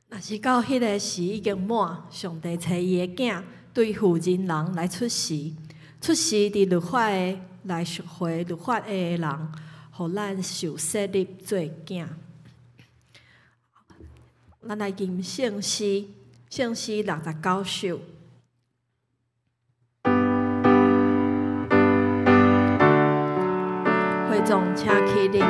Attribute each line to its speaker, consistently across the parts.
Speaker 1: 若是到彼个時已經滿，上帝差伊的囝對婦人人來出世，出世佇律法的來贖回律法下的人，予咱受洗禮做囝。咱來吟聖詩，聖詩69首。會眾請起立。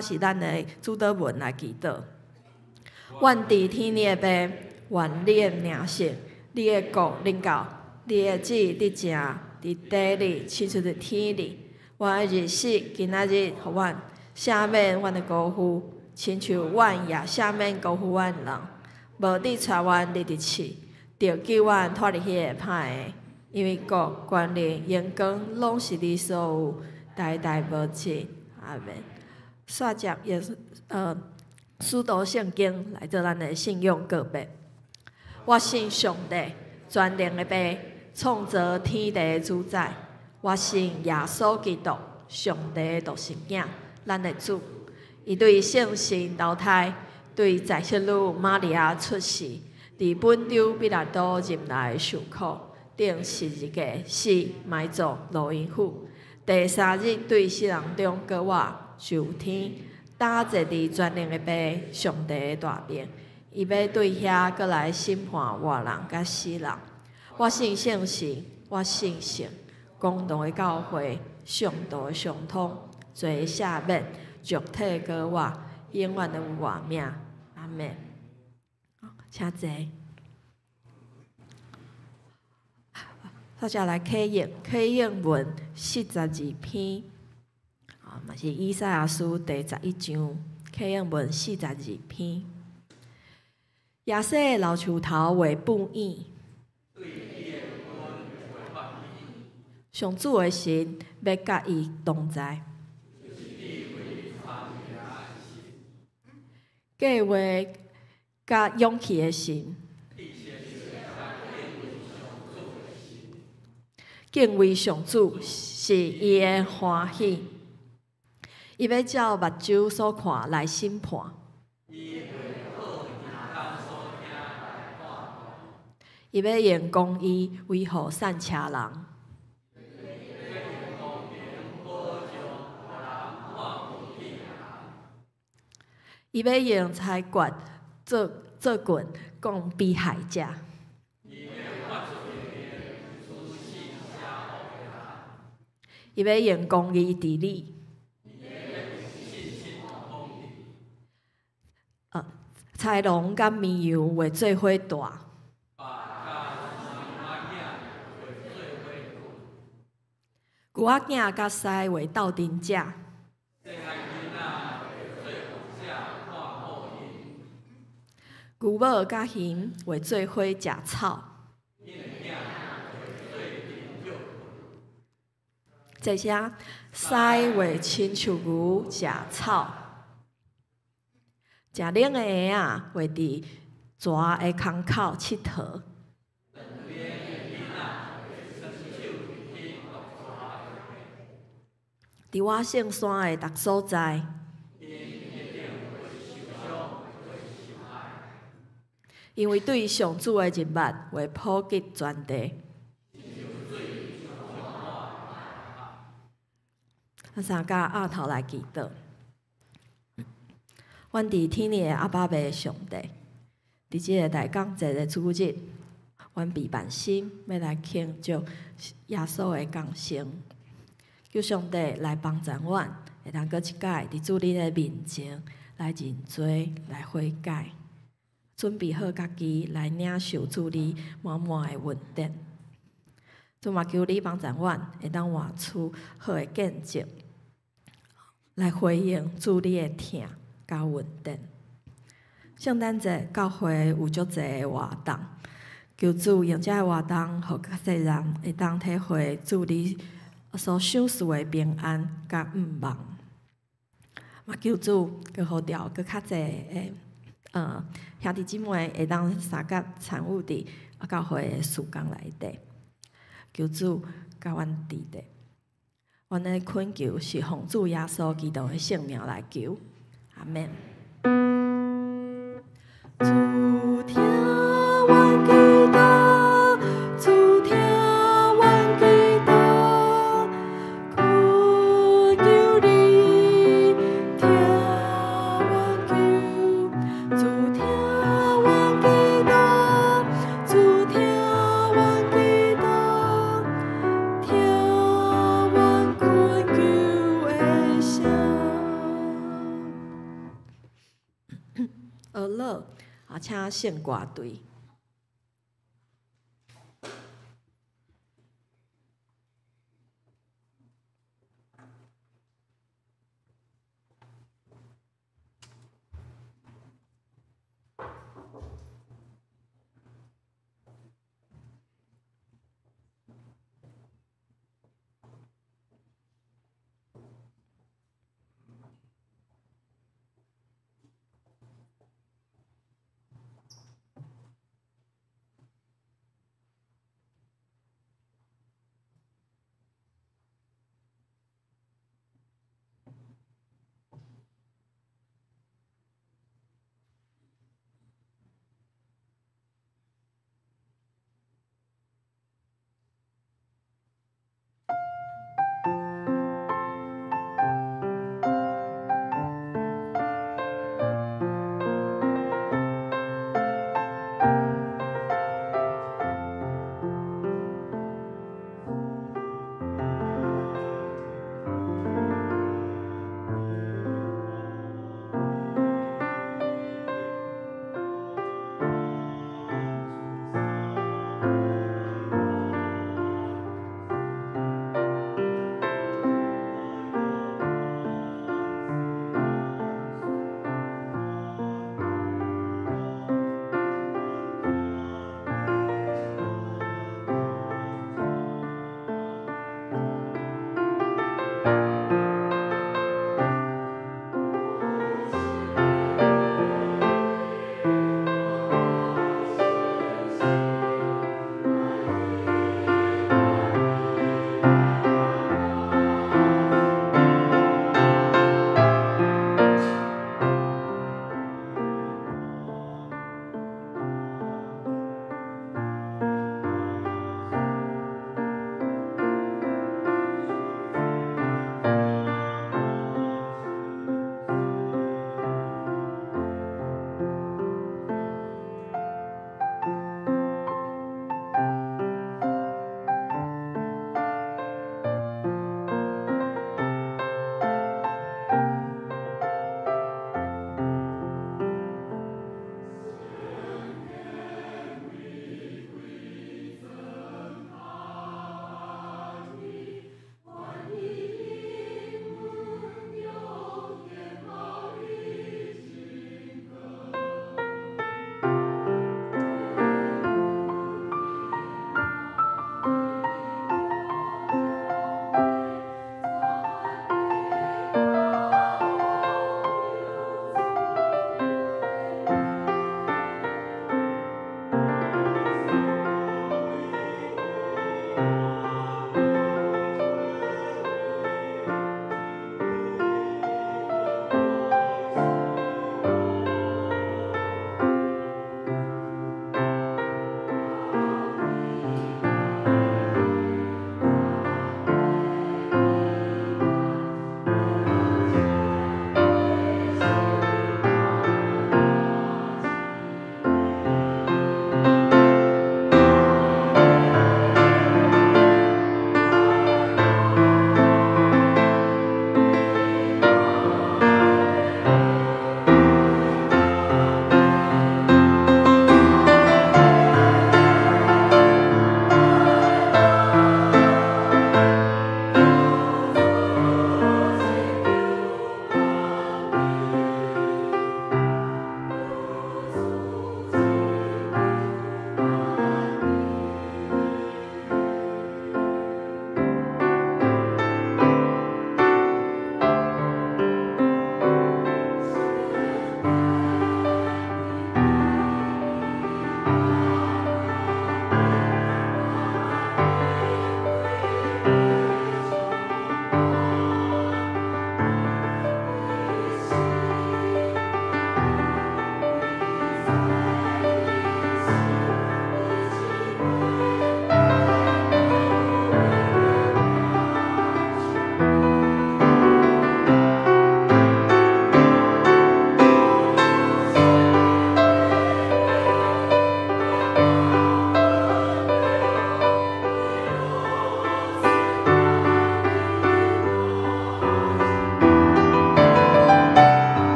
Speaker 1: 是咱的主禱文來祈禱。願佇天的父，願你的名聖，你的國臨到，你的旨意得成，佇地裡親像佇天裡。阮的日食今仔日予阮，赦免阮的辜負，親像阮也赦免辜負阮的人。無得帶阮入佇試，著救阮脫離彼个歹的。因為國、權力、榮光，攏是你所有，代代無盡。阿們。煞接耶使徒聖經來做咱的信仰告白。我信上帝，全能的父，創造天地的主宰。我信耶穌基督，上帝的獨生囝，咱的主。伊對聖神投胎，對在聖女瑪利亞出世，佇本丟彼拉多入來受苦，釘十字架死，埋葬落陰府。第三日對死人中復活，上天，搭坐佇全能的父上帝的大爿，伊欲對遐閣來審判活人佮死人。我信聖神，我信聖公同的教會，聖徒的相通，罪赦免，肉體復活，永遠的活命。阿們。請坐。大家來啟應，啟應文42篇。啊，嘛是以賽亞書第11章，啟應文42篇。耶西的老樹頭畫布影，上主的神欲佮伊同在。計劃佮勇氣的神，敬畏上主是伊的歡喜。伊欲照目睭所看來審判。伊欲用公義維護散車人。伊欲用裁決做做棍，摃被害者。伊欲用公義治理。豺狼佮綿羊會做伙蹛。牛仔囝佮獅會鬥陣食。牛母佮熊會做伙食草。這聲獅會親像牛食草。誠冷的嬰仔會佇蛇的空口𨑨迌。佇我聖山的逐所在，因為對上主的日物會普及全地。咱三甲峥頭來祈禱。阮佇天頂的阿爸父上帝，佇這个大感節的主日，阮備萬心欲來慶祝耶穌的降生。求上帝來幫助阮，會當閣一擺佇主恁的面前來認罪、來悔改，準備好家己來領受主你滿滿的恩典。主嘛求你幫助阮，會當活出好的見證，來回應主你的疼佮恩典。聖誕節教會有足濟的活動，求主用這个活動，予較濟人會當體會主你所賞賜的平安佮向望。嘛求主閣呼召閣較濟的兄弟姊妹會當相佮參與佇教會的事工內底。求主佮阮佇咧，阮的懇求是奉主耶穌基督的聖名來求，阿們。主聽阮祈禱，主聽阮祈禱，懇求你聽阮求。主聽阮祈禱，主聽阮祈禱，聽阮懇求的聲。呵咾，啊，請聖歌隊。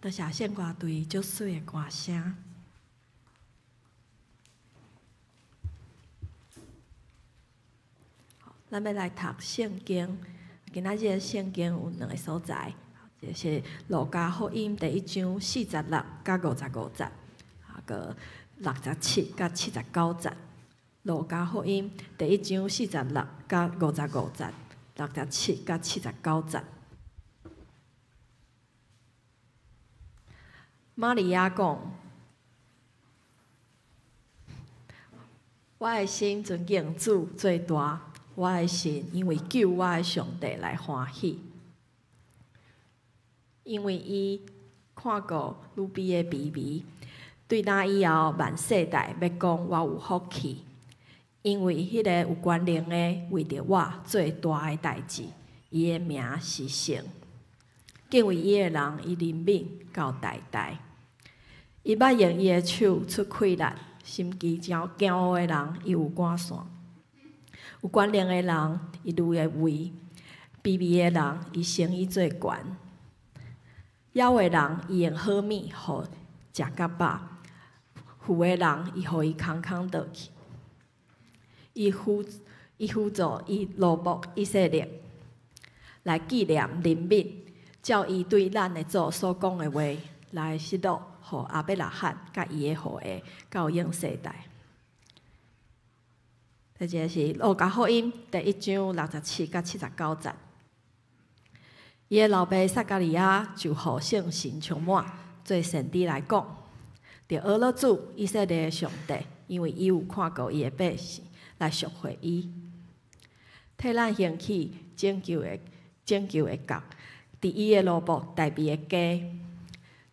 Speaker 1: 多謝聖歌隊足媠的歌聲。咱欲來讀聖經，今仔日的聖經有兩个所在，一个是路加福音第一章46佮55節，啊，閣67佮79節。路加福音第一章46佮55節，67佮79節。瑪利亞講：我的心尊敬主最大，我的心因為救我的上帝來歡喜，因為伊看顧女卑的卑微，對那以後萬世代欲講我有福氣，因為彼个有權能的為著我做大的代誌，伊的名是聖。敬畏伊的人，伊憐憫到代代。伊捌用伊的手出氣力，心機驕傲的人，伊有趕散；有權能的人，伊愈的位；卑微的人，伊升伊做懸。枵的人，伊用好物予食甲飽；富的人，伊予伊空空倒去。伊輔助伊奴僕以色列，來紀念憐憫，照伊對咱的祖所講的話來實落，予亞伯拉罕佮伊的後裔到永世代。第一个是路加福音第一章67佮79節。伊的老爸撒迦利亞就予聖神充滿，做先知來講：著阿勒主以色列的上帝，因為伊有看顧伊的百姓，來贖回伊，替咱興起拯救的角，佇伊的奴僕大衛的家，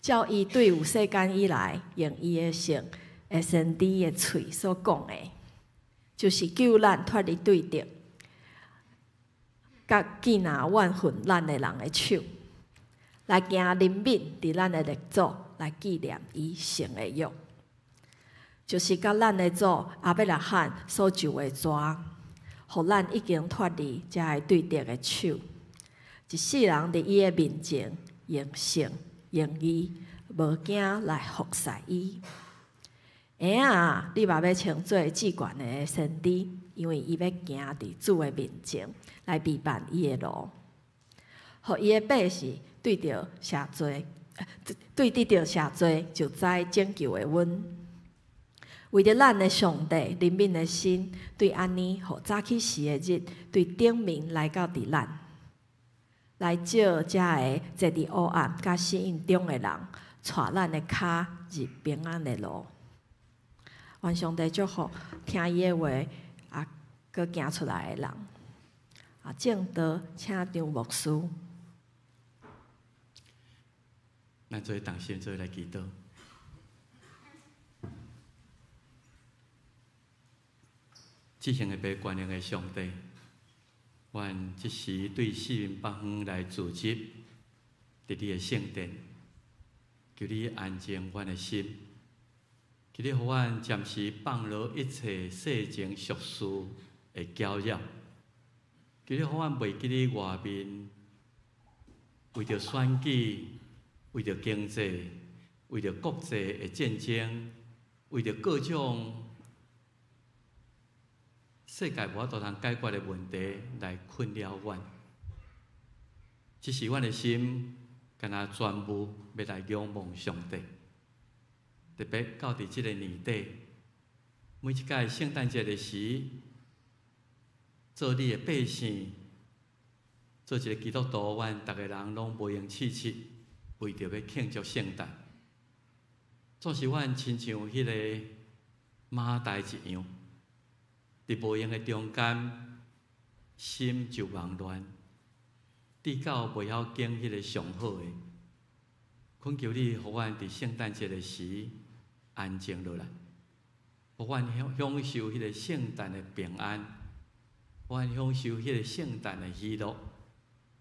Speaker 1: 照伊對有世間以來用伊的聖的先知的喙所講的，就是救咱脫離對敵，佮見那怨恨咱的人的手，來行憐憫佇咱的列祖，來紀念伊聖的約，就是佮咱的祖亞伯拉罕所受的罪，予咱已經脫離遮个對敵的手。一世人佇伊的面前用信用義，無驚來服侍伊。嬰仔啊，你嘛欲稱做至懸的先知，因為伊欲行佇主的面前，來備辦伊的路，予伊的百姓對著赦罪，對得著赦罪，就知拯救的恩。為著咱的上帝憐憫的心，對按呢，予早起時的日對頂面來到佇咱，來照遮个坐佇黑暗佮死蔭中的人，帶咱的跤入平安的路。願上帝祝福聽伊的話，啊，閣行出來的人。啊，證道請張牧師。
Speaker 2: 咱做伙同心做伙來祈禱。至聖的父，全能的上帝，阮這時對四面八方來聚集，佇你的聖殿，求你安靜阮的心，求你予阮暫時放落一切世情俗事的攪擾，求你予阮袂記得外面為著選舉、為著經濟、為著國際的戰爭、為著各種世界無法度通解決的問題來困擾阮。只是阮的心，敢若全部欲來仰望上帝。特別到佇這个年底，每一屆聖誕節的時，做你的百姓，做一个基督徒，阮逐个人攏無閒刺刺，為著欲慶祝聖誕，總是阮親像彼个馬大一樣，佇無閒的中間，心就忙亂，直到袂曉揀彼个上好的。懇求你，予阮佇聖誕節的時安靜落來，予阮享受彼个聖誕的平安，予阮享受彼個聖誕的喜樂，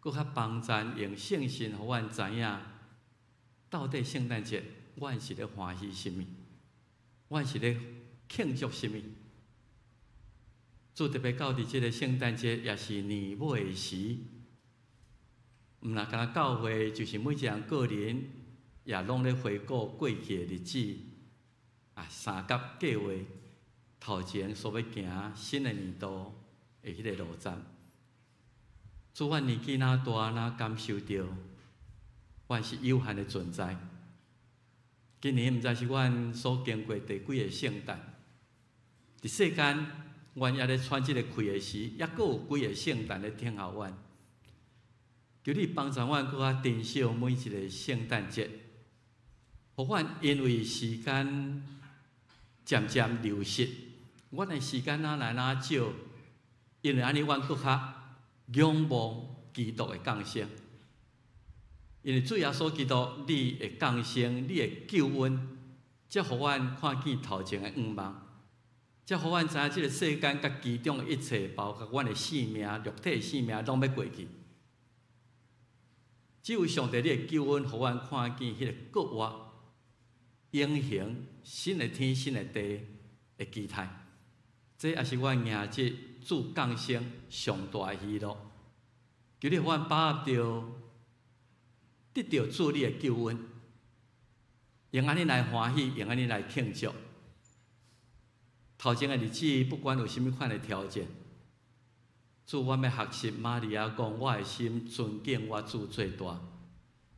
Speaker 2: 閣較幫贊用聖神，予阮知影到底聖誕節阮是咧歡喜啥物，阮是咧慶祝啥物。主特別到佇這个聖誕節，也是年尾的時，毋若干焦教會，就是每一个人個人也攏咧回顧過去的日子，啊，三甲計劃頭前所欲行新的年度的彼个路站。主，阮年紀若大，若感受著，阮是有限的存在。今年毋知是阮所經過第幾个聖誕，佇世間，阮猶咧喘這个氣的時，猶閣有幾个聖誕咧等候阮。求你幫助阮閣較珍惜每一个聖誕節，予阮因為時間漸漸流失，阮的時間若來若少，因為按呢，阮閣較仰望基督的降生。因為主耶穌基督，你的降生，你的救恩，才予阮看見頭前的向望，才予阮知影這个世間佮其中的一切，包括阮的性命、肉體的性命，攏欲過去。只有上帝你的救恩，予阮看見彼个復活、永恆、新的天、新的地的期待。這也是阮迎接主降生上大的喜樂。求你予阮把握著，得著主你的救恩，用按呢來歡喜，用按呢來慶祝。頭前的日子，不管有啥物款的挑戰，主，我欲學習瑪利亞講，我的心尊敬我主最大。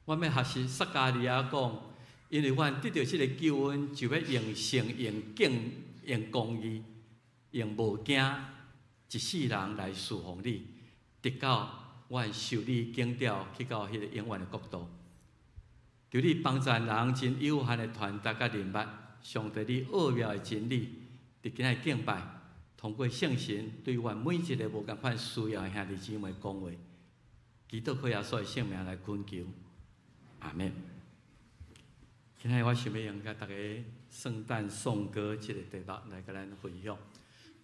Speaker 2: 我欲學習撒迦利亞講，因為阮得著這个救恩，就欲用誠、用敬、用公義、用無驚，一世人來侍奉你，直到阮受你揀召去到彼个永遠的國度。求你幫助人真有限的傳達佮認捌上帝你奧妙的真理，佇今仔敬拜，通過聖神對阮每一个無仝款需要的兄弟姊妹講話，祈禱靠耶穌的聖名來懇求，阿們。今仔日我想欲用共大家聖誕頌歌這个題目來共咱分享。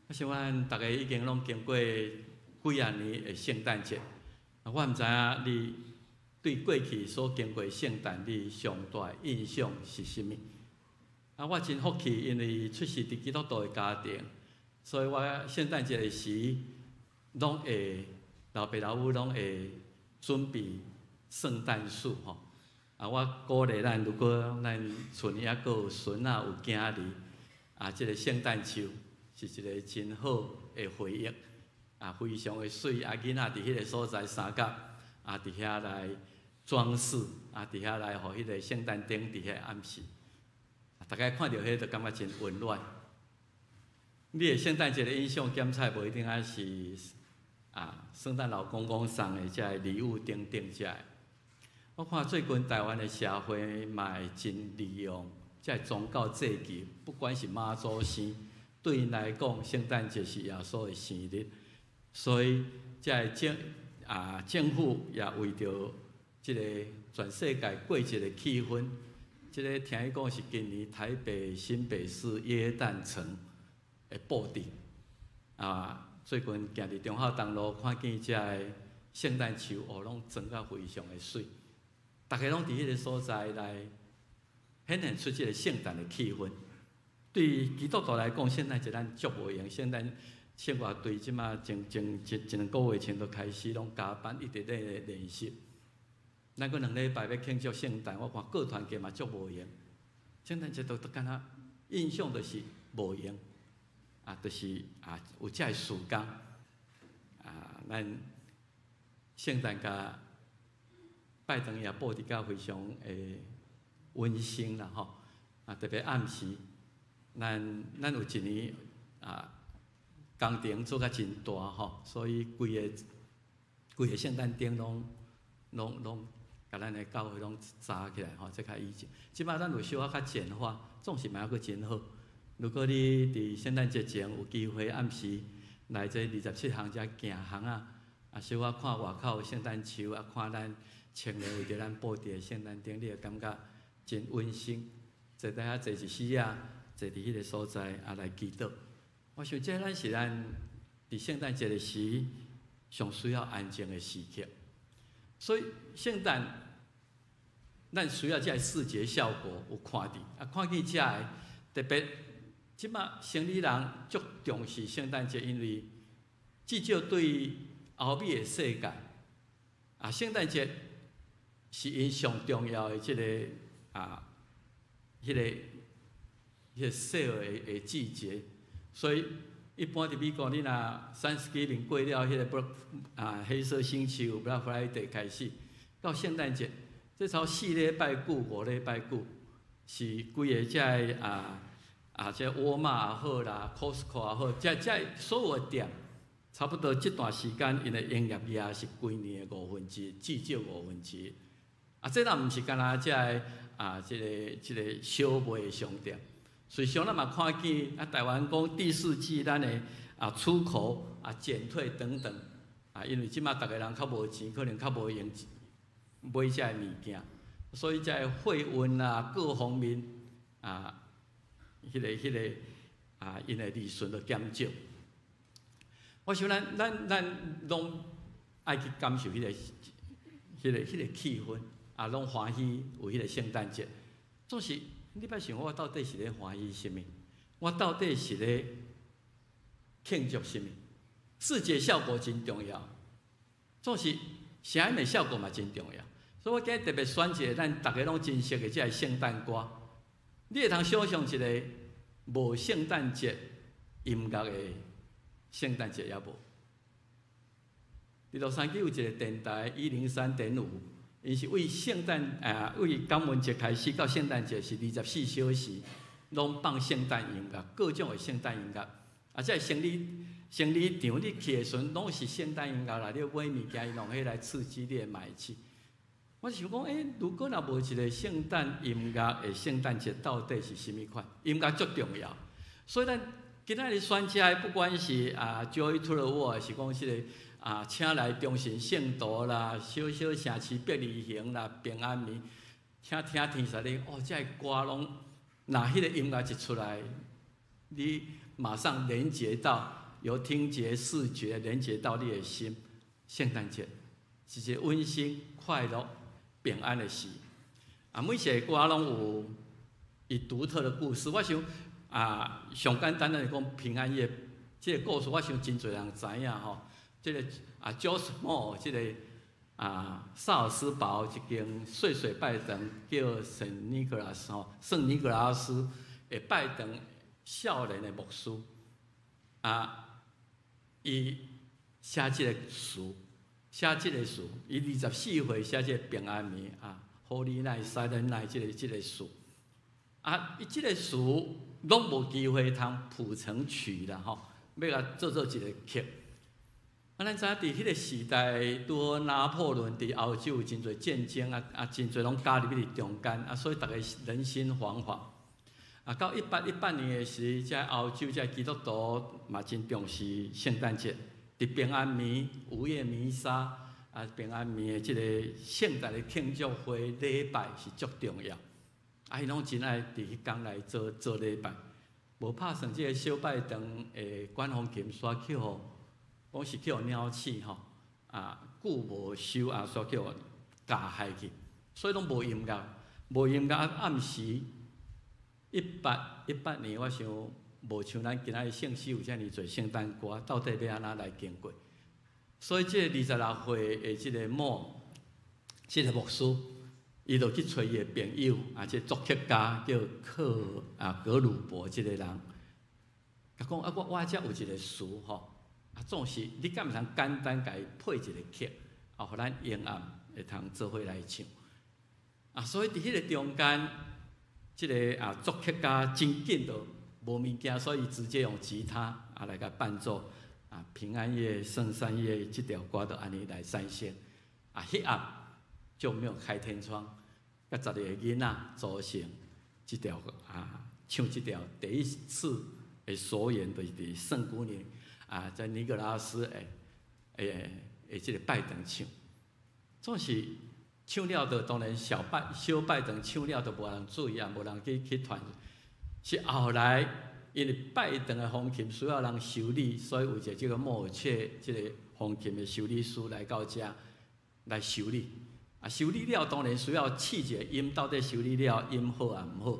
Speaker 2: 我想阮逐家已經攏經過幾仔年的聖誕節，啊，我毋知影你對過去所經過聖誕，你上大的印象是啥物？啊，我真福氣，因為出世佇基督徒的家庭，所以我聖誕節的時，攏會老爸老母攏會準備聖誕樹吼。啊，我鼓勵咱，如果咱厝裡猶閣有孫仔有囝兒，啊，這个聖誕樹是一个真好的回憶，啊，非常的媠，啊，囡仔佇彼个所在相佮，啊，佇遐來裝飾，啊，佇遐來予彼个聖誕燈佇遐暗示，啊，逐家看著彼就感覺真溫暖。你的聖誕節的印象，檢採無一定愛是啊，聖誕老公公送的這个禮物等等這个。我看最近台灣的社會嘛會真利用這个宗教節期，不管是媽祖生，對𪜶來講，聖誕節是耶穌的生日，所以這个政府也為著這個全世界過節的氣氛。這個聽伊講是今年台北新北市耶誕城的布置。啊，最近行佇忠孝東路，看見遮个聖誕樹，哦，攏裝甲非常的媠。逐家攏佇彼个所在來顯現出這个聖誕的氣氛。對基督徒來講，聖誕節咱足無閒。聖誕聖樂隊這馬前前一一兩個月前就開始攏加班，一直咧練習。咱閣兩禮拜欲慶祝聖誕，我看各團契嘛足無閒。聖誕節都都敢若印象就是無閒，啊，就是啊有遮个時間。啊，咱聖誕佮拜堂也布置甲非常的溫馨啦吼。啊，特別暗時，咱有一年啊工程做甲真大吼，所以規个規个聖誕燈攏攏攏共咱的教會攏紮起來吼，這較以前。這擺咱有小可較簡化，總是嘛猶閣真好。如果你佇聖誕節前有機會暗時來這27巷遮行巷仔，啊，小可看外口聖誕樹，啊，看咱青年為著咱布置的聖誕燈，你會感覺真溫馨。坐佇遐坐一時仔，坐佇彼个所在啊來祈禱。我想這咱是咱佇聖誕節的時上需要安靜的時刻。所以聖誕，咱需要這个視覺效果有看著，啊，看見遮个特別，這馬生理人足重視聖誕節，因為至少對歐美的世界，啊，聖誕節是𪜶上重要的這個啊，彼個 sale 的季節，所以一般佇美國，你若 Thanksgiving 過了，彼個 Black 啊黑色星期五 Black Friday 開始，到聖誕節，這差4禮拜久、5禮拜久，是規个遮个啊，這沃爾瑪也好啦，Costco 也好，遮所有的店，差不多這段時間，𪜶的營業額是規年的五分之一，至少五分之一。啊，這若毋是干焦遮个啊，這個小賣的商店。實際上，咱嘛看見啊，台灣講第四季咱的啊出口啊減退等等，啊，因為這馬逐个人較無錢，可能較無閒買遮个物件，所以遮个貨運啊各方面啊，彼個啊，𪜶的利潤就減少。我想咱攏愛去感受彼個氣氛，啊，攏歡喜有彼個聖誕節，總是。你捌想我到底是咧歡喜啥物？我到底是咧慶祝啥物？視覺效果真重要，總是聲音的效果嘛真重要。所以我今日特別選一个咱逐家攏真熟的這个聖誕歌。你會通想像一个無聖誕節音樂的聖誕節猶無？佇洛杉磯有一个電台103.5。𪜶是為聖誕啊，為感恩節開始到聖誕節是24小時，攏放聖誕音樂，各種的聖誕音樂。啊，這个生理場你去的時陣，攏是聖誕音樂啦。你買物件，伊用彼來刺激你的買氣。我想講，欸，如果若無一个聖誕音樂的聖誕節，到底是啥物款？音樂足重要，所以咱今仔日選這个，不管是啊，Joy to the World，是講這个啊，請來忠信聖徒啦，小小城市伯利恆啦，平安暝，聽聽天使咧，哦，這个歌攏，若彼个音樂一出來，你馬上連接到由聽覺、視覺連接到你的心。聖誕節是一个溫馨、快樂、平安的時。啊，每一个歌攏有伊獨特的故事。我想啊，上簡單的講平安夜這个故事，我想真濟人知影吼。這個啊，Joseph Mohr 這個啊，薩爾斯堡一間細細拜堂叫聖尼格拉斯吼，聖尼格拉斯的拜堂少年的牧師啊，伊寫這個詞，寫這個詞，伊24歲寫這個平安暝啊，Holy Night、Silent Night 這個詞，啊，伊這個詞攏無機會通譜成曲啦吼，欲共做做一個曲。啊，咱知影佇彼个時代，拄好拿破崙佇歐洲有真濟戰爭啊，啊，真濟攏加入去中間啊，所以逐家人心惶惶。啊，到1818年的時，遮歐洲遮基督徒嘛真重視聖誕節，佇平安暝午夜彌撒，啊，平安暝的這个聖誕的慶祝會禮拜是足重要，啊，伊攏真愛佇彼工來做做禮拜。無拍算這个小拜堂的管風琴煞去予，講是去予鳥鼠吼，啊，久無修啊，煞去予咬害去，所以攏無音樂，無音樂啊，暗時1818年，我想無像咱今仔日聖詩有遮爾濟聖誕歌，到底欲按怎來經過？所以這个26歲的這个某，這个牧師，伊就去揣伊的朋友，啊，這个作曲家叫克啊格魯伯這个人，共講啊，我遮有一个詞吼，啊，總是你敢會通簡單共伊配一个曲，啊，予咱音樂會通做伙來唱。啊，所以佇彼个中間，這个啊作曲家真緊就無物件，所以直接用吉他啊來共伴奏。啊，平安夜、聖誕夜這條歌就按呢來產生。啊，彼暗就沒有開天窗，佮12個囡仔組成這條啊，唱這條第一次的首演，就是佇聖姑娘啊，在尼格拉斯的的的這个拜堂唱。總是唱了，就當然小拜堂唱了，就無人注意啊，無人去傳。是後來，因為拜堂的風琴需要人修理，所以有一個這个莫爾切這个風琴的修理師來到遮來修理。啊，修理了當然需要試一下音，到底修理了音好抑毋好。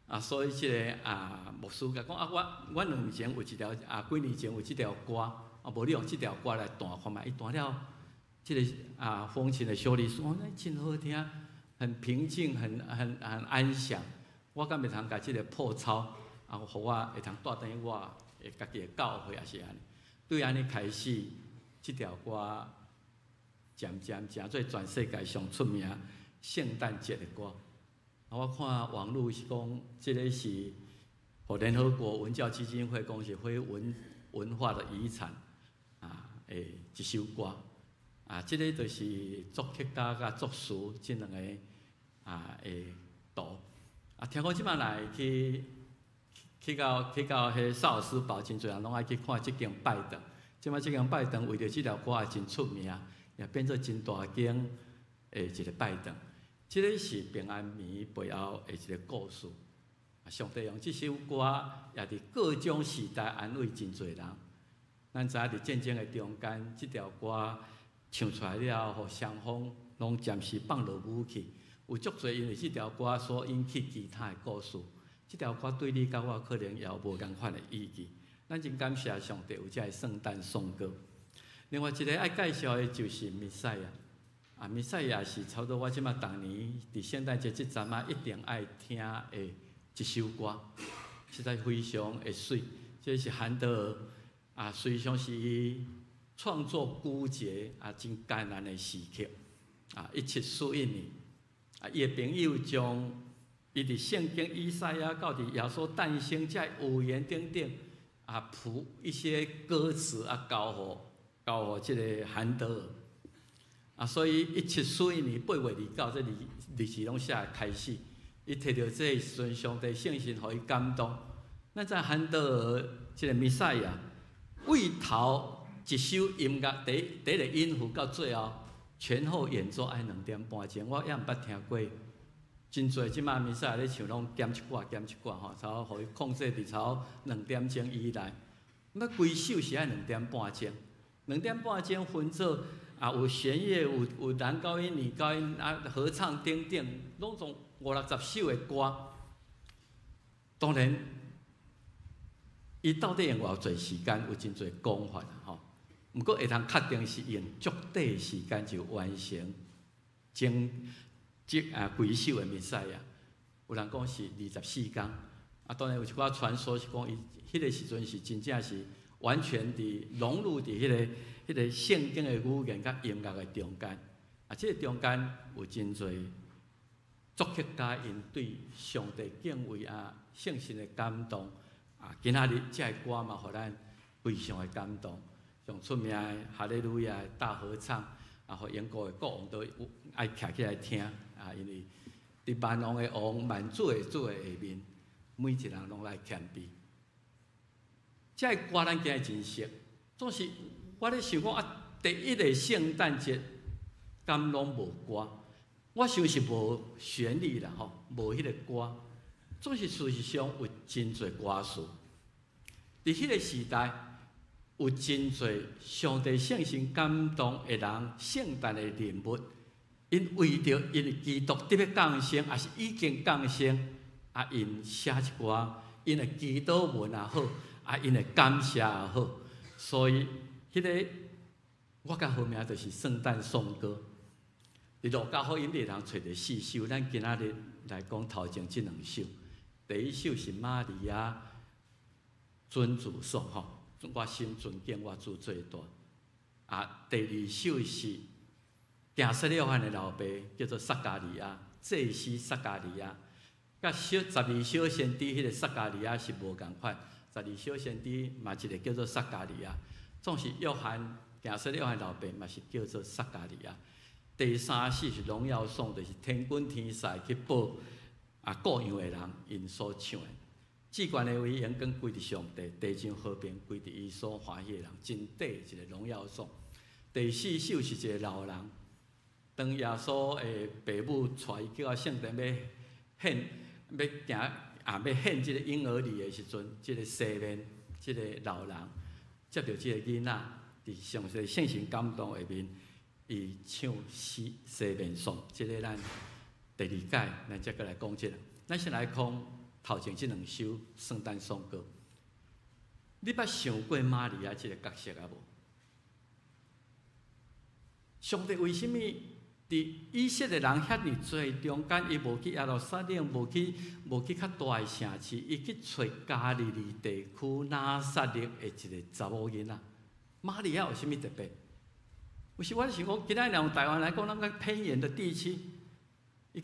Speaker 2: 啊，所以這个啊牧師共講啊，我兩年前有一條啊，幾年前有這條歌，啊，無你用這條歌來彈看覓，伊彈了，這个啊風琴的修理師講，真好聽，很平靜，很安詳。我敢會通共這个破抄？啊，予我會通帶轉去我的家己的教會，也是按呢。對按呢開始，這條歌漸漸成做全世界上出名聖誕節的歌。啊，我看網路是講，這个是予聯合國文教基金會講是非文化的遺產啊，的一首歌。啊，這个就是作曲家佮作詞這兩个啊的圖。啊，聽講這擺來去。去到彼薩爾斯堡，真濟人攏愛去看這間拜堂。這擺這間拜堂為著這條歌也真出名，也變做真大間的一个拜堂。這个是平安暝背後的一个故事。啊，上帝用這首歌，也佇各種時代安慰真濟人。咱知影佇戰爭的中間，這條歌唱出來了後，予雙方攏暫時放落武器。有足濟因為這條歌所引起其他的故事。這條歌對你佮我可能也有無仝款的意義。咱真感謝上帝有這个聖誕頌歌。另外一个愛介紹的就是彌賽亞。啊，彌賽亞是差不多我這擺逐年佇聖誕節這陣仔一定愛聽的一首歌，實在非常的媠。這是韓德爾啊，隨常是伊創作枯竭啊，真艱難的時刻啊，1741年啊，伊的朋友將伊佇聖經以賽亞到佇耶穌誕生這預言等等啊，譜一些歌詞啊，交予這个韓德爾啊，所以1741年8月29，這日子攏寫開始，伊提著這個時陣，上帝聖神予伊感動。咱知韓德爾這个彌賽亞，對頭一首音樂，第一个音符到最後前後演奏愛2點半鐘，我猶毋捌聽過。真濟這擺彌賽亞咧唱，攏減一寡，減一寡吼，差不多予伊控制佇差不多兩點鐘以內。那規首是愛兩點半鐘，兩點半鐘分做啊有弦樂，有男高音、女高音啊合唱等等，攏總五六十首的歌。當然，伊到底用偌濟時間，有真濟講法吼。毋過會通確定是用足短時間就完成整這啊規首的彌賽亞。有人講是24工，啊，當然有一寡傳說是講伊彼个時陣是真正是完全佇融入佇彼个聖經的語言佮音樂的中間。啊，這个中間有真濟作曲家𪜶對上帝敬畏啊、聖神的感動啊，今仔日這个歌嘛，予咱非常的感動。上出名的哈利路亞大合唱，啊，予英國的國王都有愛徛起來聽啊，因為佇萬王的王、萬主的主的下面，每一個人攏來謙卑。這个歌咱今日真熟，總是我咧想講啊，第一个聖誕節敢攏無歌？我想是無旋律啦吼，無彼個歌。總是事實上有真濟歌詞。佇彼個時代，有真濟上帝聖神感動的人，聖誕的人物，𪜶為著𪜶的基督得欲降生，抑是已經降生，啊，𪜶寫一寡𪜶的祈禱文也好，啊，𪜶的感謝也好，所以彼個我較好名就是聖誕頌歌。佇路加福音你會通揣著四首，咱今仔日來講頭前這兩首。第一首是瑪利亞尊主頌吼，我心尊敬我主最大。啊，第二首是行洗約翰的老爸，叫做撒迦利亞，祭司撒迦利亞，佮小十二小先知彼個撒迦利亞是無仝款。十二小先知嘛一個叫做撒迦利亞，總是約翰行洗約翰老爸嘛是叫做撒迦利亞。第三首是榮耀頌，就是天軍天使去報啊羔羊的人𪜶所唱的。至懸的榮耀歸佇上帝，地上和平歸佇伊所歡喜的人，真短一個榮耀頌。第四首是一個老人，當耶穌的爸母帶伊去到聖殿欲獻，欲行啊，欲獻這個嬰兒禮的時陣，這個西面這個老人接著這個囡仔，佇上帝聖神感動下面，伊唱西西面頌，這個咱第二擺，咱才閣來講這個。咱先來講頭前這兩首聖誕頌歌。你捌想過瑪利亞這個角色啊無？上帝為啥物佇以色列人遐爾濟中間，伊無去耶路撒冷，無去較大的城市，伊去揣加利利地區拿撒勒的一個查某囡仔？瑪利亞有啥物特別？有時我想講，今仔日用台灣來講，咱較偏遠的地區，伊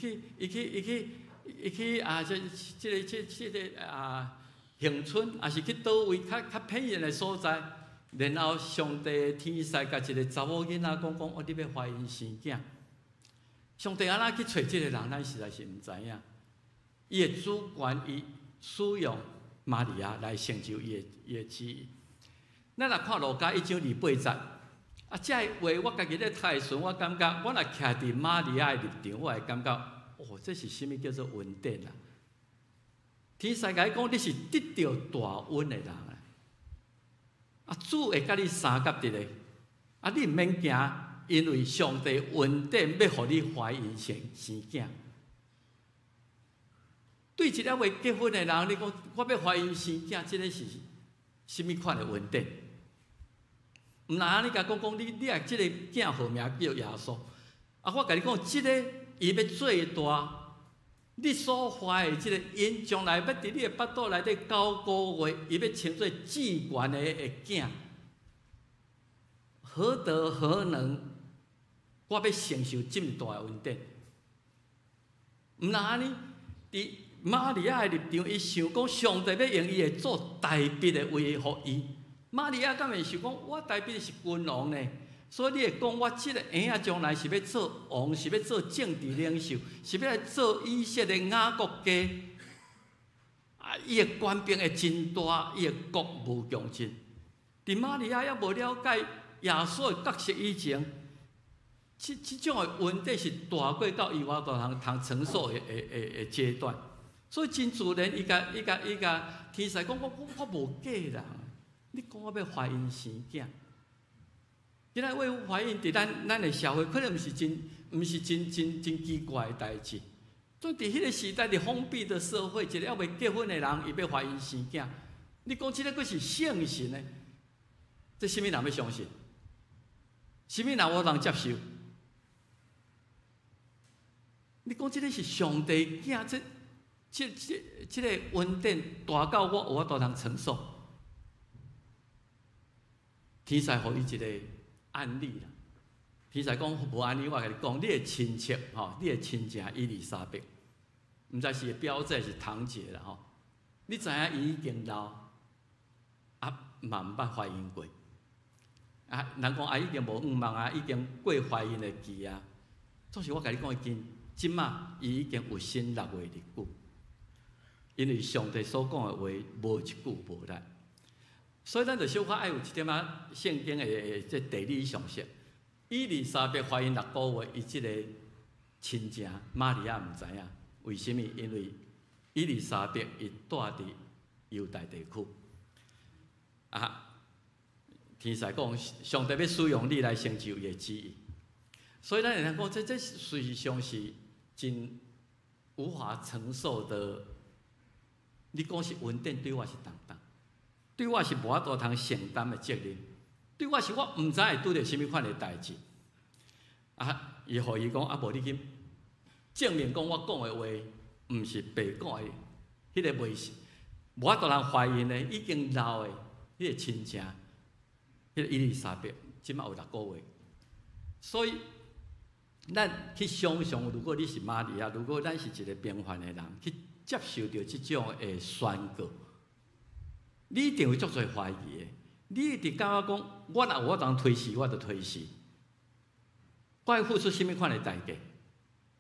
Speaker 2: 去啊！這個啊，鄉村，抑是去佗位較較偏遠的所在，然後上帝天使共一個查某囡仔講講，哦，你欲懷孕生囝。上帝按怎去揣這個人，咱實在是毋知影。伊的主權，伊使用瑪利亞來成就伊的旨意。咱若看路加一章二八節，啊，這个話我家己咧讀的時陣，我感覺我若徛佇瑪利亞的立場，我會感覺，哦，這是啥物叫做恩典啊？天使共伊講，你是得著大恩的人啊！啊，主會佮你相佮佇咧，啊，你毋免驚，因為上帝恩典欲予你懷孕生囝。對一個未結婚的人，你講我欲懷孕生囝，這個是啥物款的恩典？毋若按呢共講講，你愛這個囝號名叫耶穌。啊，我共你講，這個伊欲做大，你所懷的這個孕，將來欲佇你的腹肚內底九個月，伊欲稱做至懸的囝。何德何能？我欲承受這麼大的恩典？毋若按呢，佇瑪利亞的立場，伊想講上帝欲用伊的祖大衛的位予伊。瑪利亞敢會想講，我大衛是君王呢，所以你會講我這個嬰仔將來是欲做王，是欲做政治領袖，是欲來做以色列雅各家。啊，伊的權柄會真大，伊的國無窮盡。佇瑪利亞猶無了解耶穌的角色以前，這種的恩典是大過到伊有法度通承受的階段。所以真自然，伊共天使講，我無嫁人。你講我欲懷孕生囝，今仔未懷孕佇咱的社會，可能毋是真真真奇怪的代誌。總佇彼個時代，佇封閉的社會，一個猶未結婚的人，伊欲懷孕生囝，你講這個閣是聖神的，這啥物人欲相信？啥物人有通接受？你講這個是上帝囝，這個恩典大到我有法度通承受。天使予伊一個案例啦。天使講無按呢，我共你講，你的親戚吼，你的親情伊麗莎白，毋知是表姐是堂姐啦吼。你知影伊已經老，啊嘛毋捌懷孕過。啊，人講啊已經無向望啊，已經過懷孕的期啊。總是我共你講，已經這馬伊已經有身6月日久，因為上帝所講的話無一句無力。所以咱就小可愛有一點仔聖經的這地理常識。伊麗莎白懷孕6個月，伊這個親情，瑪利亞毋知影。為啥物？因為伊麗莎白伊住佇猶大地區。啊，天使講，上帝欲使用你來成就伊的旨意。所以咱會通講，這事實上是真無法承受的。你講是恩典，對我是重擔，對我是無法度通承擔的責任，對我是我毋知會拄著啥物款的代誌。啊，伊予伊講，啊無你去證明講我講的話毋是白講的，彼個袂是無法度通懷孕的，已經老的，彼個親情，彼個伊麗莎白，這馬有六個月，所以咱去想象，如果你是瑪利亞，如果咱是一個平凡的人，去接受著這種的宣告，你一定會足濟懷疑的。你一定感覺講，我若有法度推辭，我就推辭。我會付出啥物款的代價？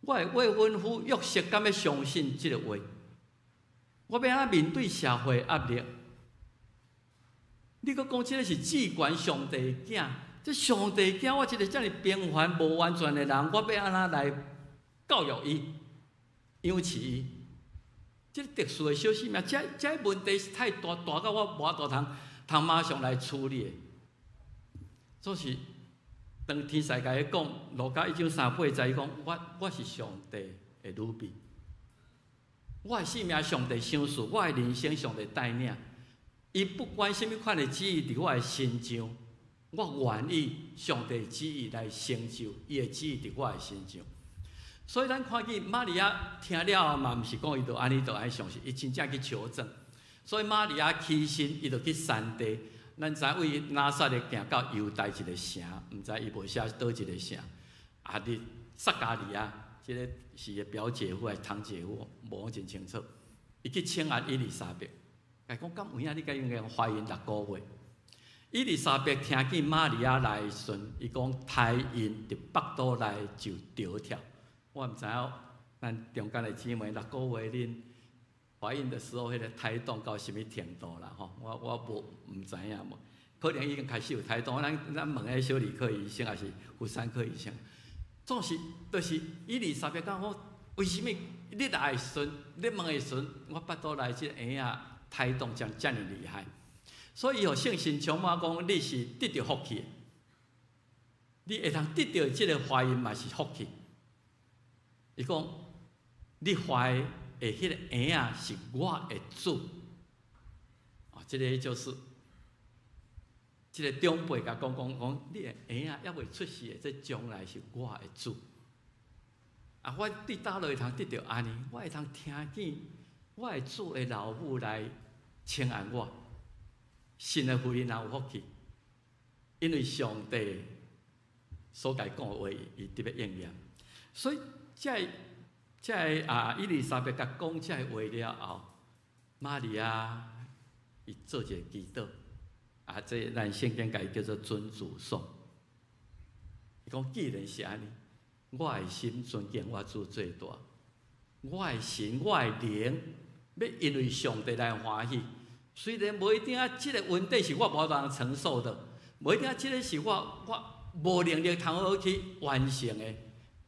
Speaker 2: 我的未婚夫約瑟敢欲相信這個話？我欲按怎面對社會壓力？你閣講這個是至懸上帝的囝，這上帝的囝，我一個遮爾平凡無完全的人，我欲按怎來教育伊、養飼伊？這個特殊的小生命，這個問題是太大，大到我無法度通通馬上來處理的。總是當天使共伊講，路加一章三八節，伊講我是上帝的女婢，我的性命上帝賞賜，我的人生上帝帶領。伊不管啥物款的旨意佇我的身上，我願意上帝旨意來成就伊的旨意佇我的身上。所以咱看見瑪利亞聽了後嘛，毋是講伊就按呢就按呢相信，伊真正去求證。所以瑪利亞起身，伊就去山地。咱知為拿撒勒行到猶大一個城，毋知伊無寫佗一個城。啊，佇撒迦利亞，這個是伊表姐夫還是堂姐夫，無講真清楚。伊去請安伊麗莎白，共伊講敢有影你共伊懷孕六個月。伊麗莎白聽見瑪利亞來的時陣，伊講胎孕佇腹肚內就著跳。我毋知影咱中間的姊妹六個月恁懷孕的時候，彼個胎動到啥物程度啦？吼，我無毋知影無，可能已經開始有胎動。咱問彼小兒科醫生，抑是婦產科醫生，總是就是伊麗莎白講我為啥物你來的時陣，你問的時陣，我腹肚內這個嬰仔胎動這遮爾厲害，所以伊予聖神充滿講你是得著福氣的，你會通得著這個懷孕嘛是福氣。伊講你懷的彼個嬰仔是我的主，啊，這個就是這個長輩共講講講，你的嬰仔猶未出世的，這將來是我的主。啊，我佇佗落會通得著按呢？我會通聽見我的主的老母來請安我，神的婦人若有福氣，因為上帝所共伊講的話，伊得欲應驗，所以這個這個啊，伊麗莎白共講這個話了後，瑪利亞伊做一個祈禱，啊，這咱聖經共伊叫做尊主頌。伊講既然是按呢，我的心尊敬我主最大，我的神，我的靈，欲因為上帝來歡喜。雖然無一定啊，這個問題是我無法度承受的，無一定啊，這個是我無能力通好去完成的。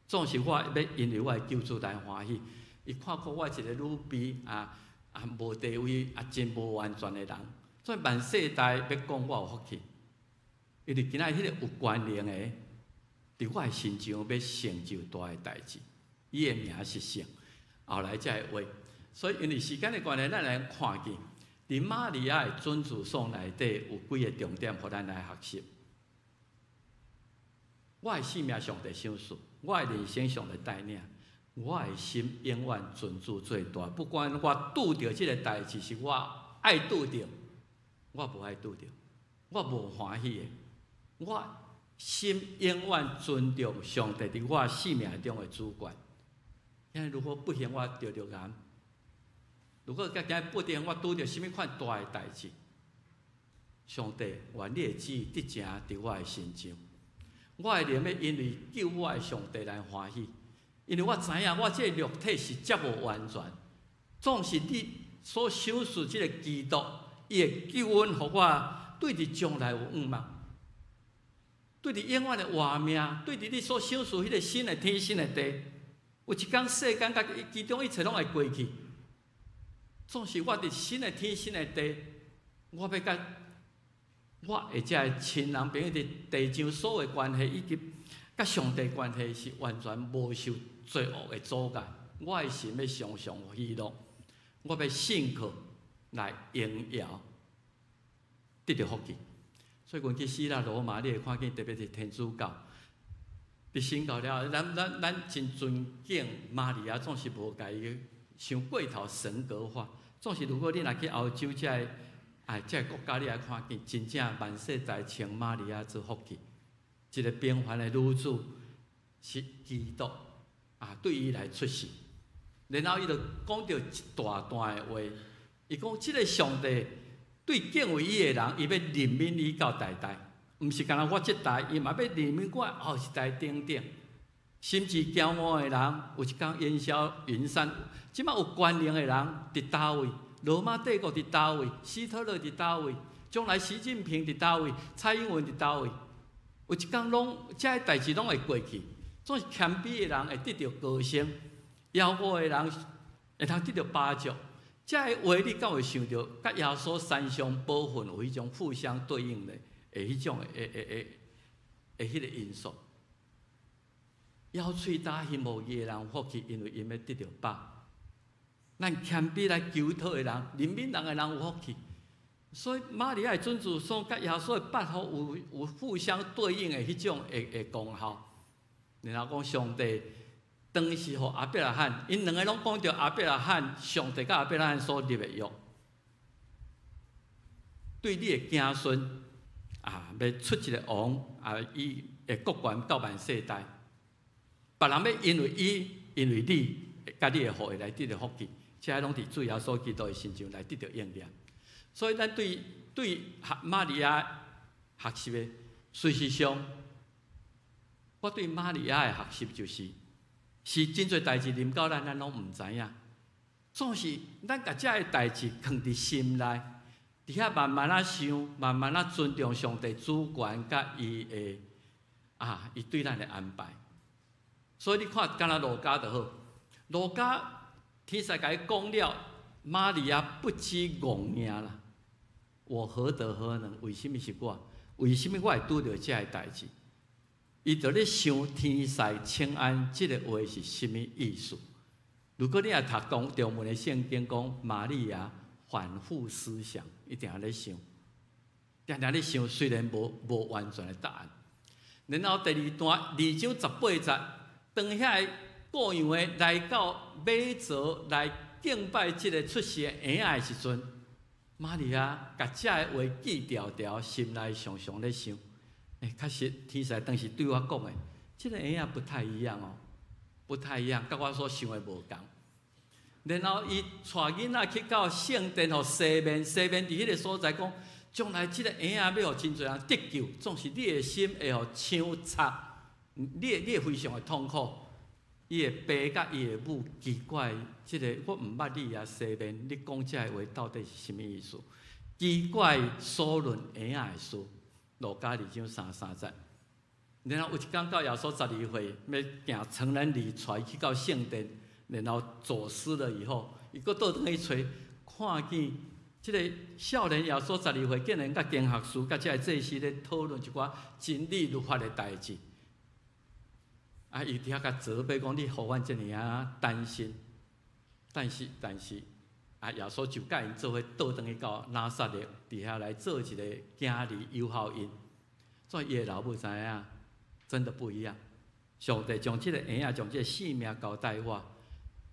Speaker 2: 總是我欲因為我的救主來歡喜。伊看過我一個女婢啊啊無地位啊真無完全的人，所以萬世代欲講我有福氣。因為今仔彼個有權能的，佇我的身上欲成就大的代誌，伊的名是聖。後來才會話，所以因為時間的關係，咱來看見佇瑪利亞的尊主頌內底有幾個重點，予咱來學習。我的性命上帝賞賜，我的人生上帝帶領，我的心永遠尊主最大。不管我拄著這個代誌是我愛拄著，我無愛拄著，我無歡喜的，我心永遠尊重上帝佇我生命中的主權。今日如果不幸我得著癌，如果今日不幸我拄著啥物款大的代誌，上帝願你的旨意得成佇我的身上。我的靈欲因為救我的上帝來歡喜，因為我知影我這個肉體是遮無完全，總是你所賞賜這個基督，伊的救恩，予我對佇將來有向望，對佇永遠的活命，對佇你所賞賜彼個新的天新的地，有一工世間佮其中一切攏會過去。總是我佇新的天新的地，我欲佮我的遮个親人朋友佇地上所有關係，以及佮上帝關係是完全無受罪惡的阻礙。我的心欲常常喜樂，我欲信靠來榮耀，得著福氣。所以，阮去希臘羅馬，你會看見特別是天主教，佇新教了，咱真尊敬瑪利亞，總是無共伊傷過頭神格化。總是如果你若去歐洲遮个啊，遮个國家，你來看見真正萬世代稱瑪利亞做福氣，一個平凡的女子是基督啊，對伊來出世。然後伊就講著一大段的話，伊講這个上帝對敬畏伊的人，伊欲憐憫伊到代代，毋是干焦我這代，伊嘛欲憐憫我後一代等等。心志驕傲的人，有一工煙消雲散。這馬有權能的人佇佗位？羅馬帝國佇佗位？希特勒佇佗位？將來習近平佇佗位？蔡英文佇佗位？有一工攏這个代誌攏會過去。總是謙卑的人會得著高升，枵餓的人會通得著飽足。這个話你敢會想著，佮耶穌山上寶訓有彼種互相對應的，的彼種的彼个因素？枵喙焦耳無飢的人有福氣，因為𪜶欲得著飽。咱謙卑來求討的人，憐憫人的人有福氣。所以瑪利亞的準子孫佮耶穌的八福有互相對應的彼種的功效。然後講上帝當時予亞伯拉罕，𪜶兩个攏講著亞伯拉罕，上帝佮亞伯拉罕所立的約，對你的子孫啊，欲出一个王啊，伊會國權到萬世代。別人欲因為伊，因為你，佮你的後裔來得著福氣，這攏佇主耶穌基督的身上來得著應驗。所以，咱對瑪利亞學習的，事實上，我對瑪利亞的學習就是，是真濟代誌臨到咱，咱攏毋知影。總是咱共這个代誌囥佇心內，佇遐慢慢仔想，慢慢仔尊重上帝主權佮伊的啊，伊對咱的安排。所以你看，敢若路加就好，路加天使共伊講了，瑪利亞不知戇命啦。我何德何能？為啥物是我？為啥物我會拄著這个代誌？伊就咧想天使請安這个話是啥物意思？如果你若讀中中文的聖經，講瑪利亞反覆思想，伊定咧想，定定咧想，雖然無完全的答案。然後第二段二章十八節，當遐個顧羊的來到馬槽來敬拜這个出世的嬰仔的時陣，瑪利亞共這个話記牢牢，心內常常咧想。欸，確實天使當時對我講的，這个嬰仔不太一樣哦，不太一樣，佮我所想的無仝。然後伊帶囡仔去到聖殿，予西面，西面佇彼个所在講，將來這个嬰仔欲予真濟人得救，總是你的心會予槍插，你會非常的痛苦。伊的爸佮伊的母奇怪，這个我毋捌你啊，西面，你講這个話到底是啥物意思？奇怪，所論嬰仔的事，路加二章三三節。然後有一工到耶穌12歲，欲行成人禮，帶伊去到聖殿，然後走失了以後，伊閣倒轉去揣，看見這个少年耶穌十二歲，竟然佮經學士、佮這个祭司咧討論一寡真理律法的代誌。啊！伊佇遐共責備講：你予阮遮爾仔擔心，但是，啊！耶穌就佮𪜶做伙倒轉去到拿撒勒，佇遐來做一個囝兒誘惑𪜶。所以伊的老母知影，真的不一樣。上帝將這个嬰仔，將這个性命交代我，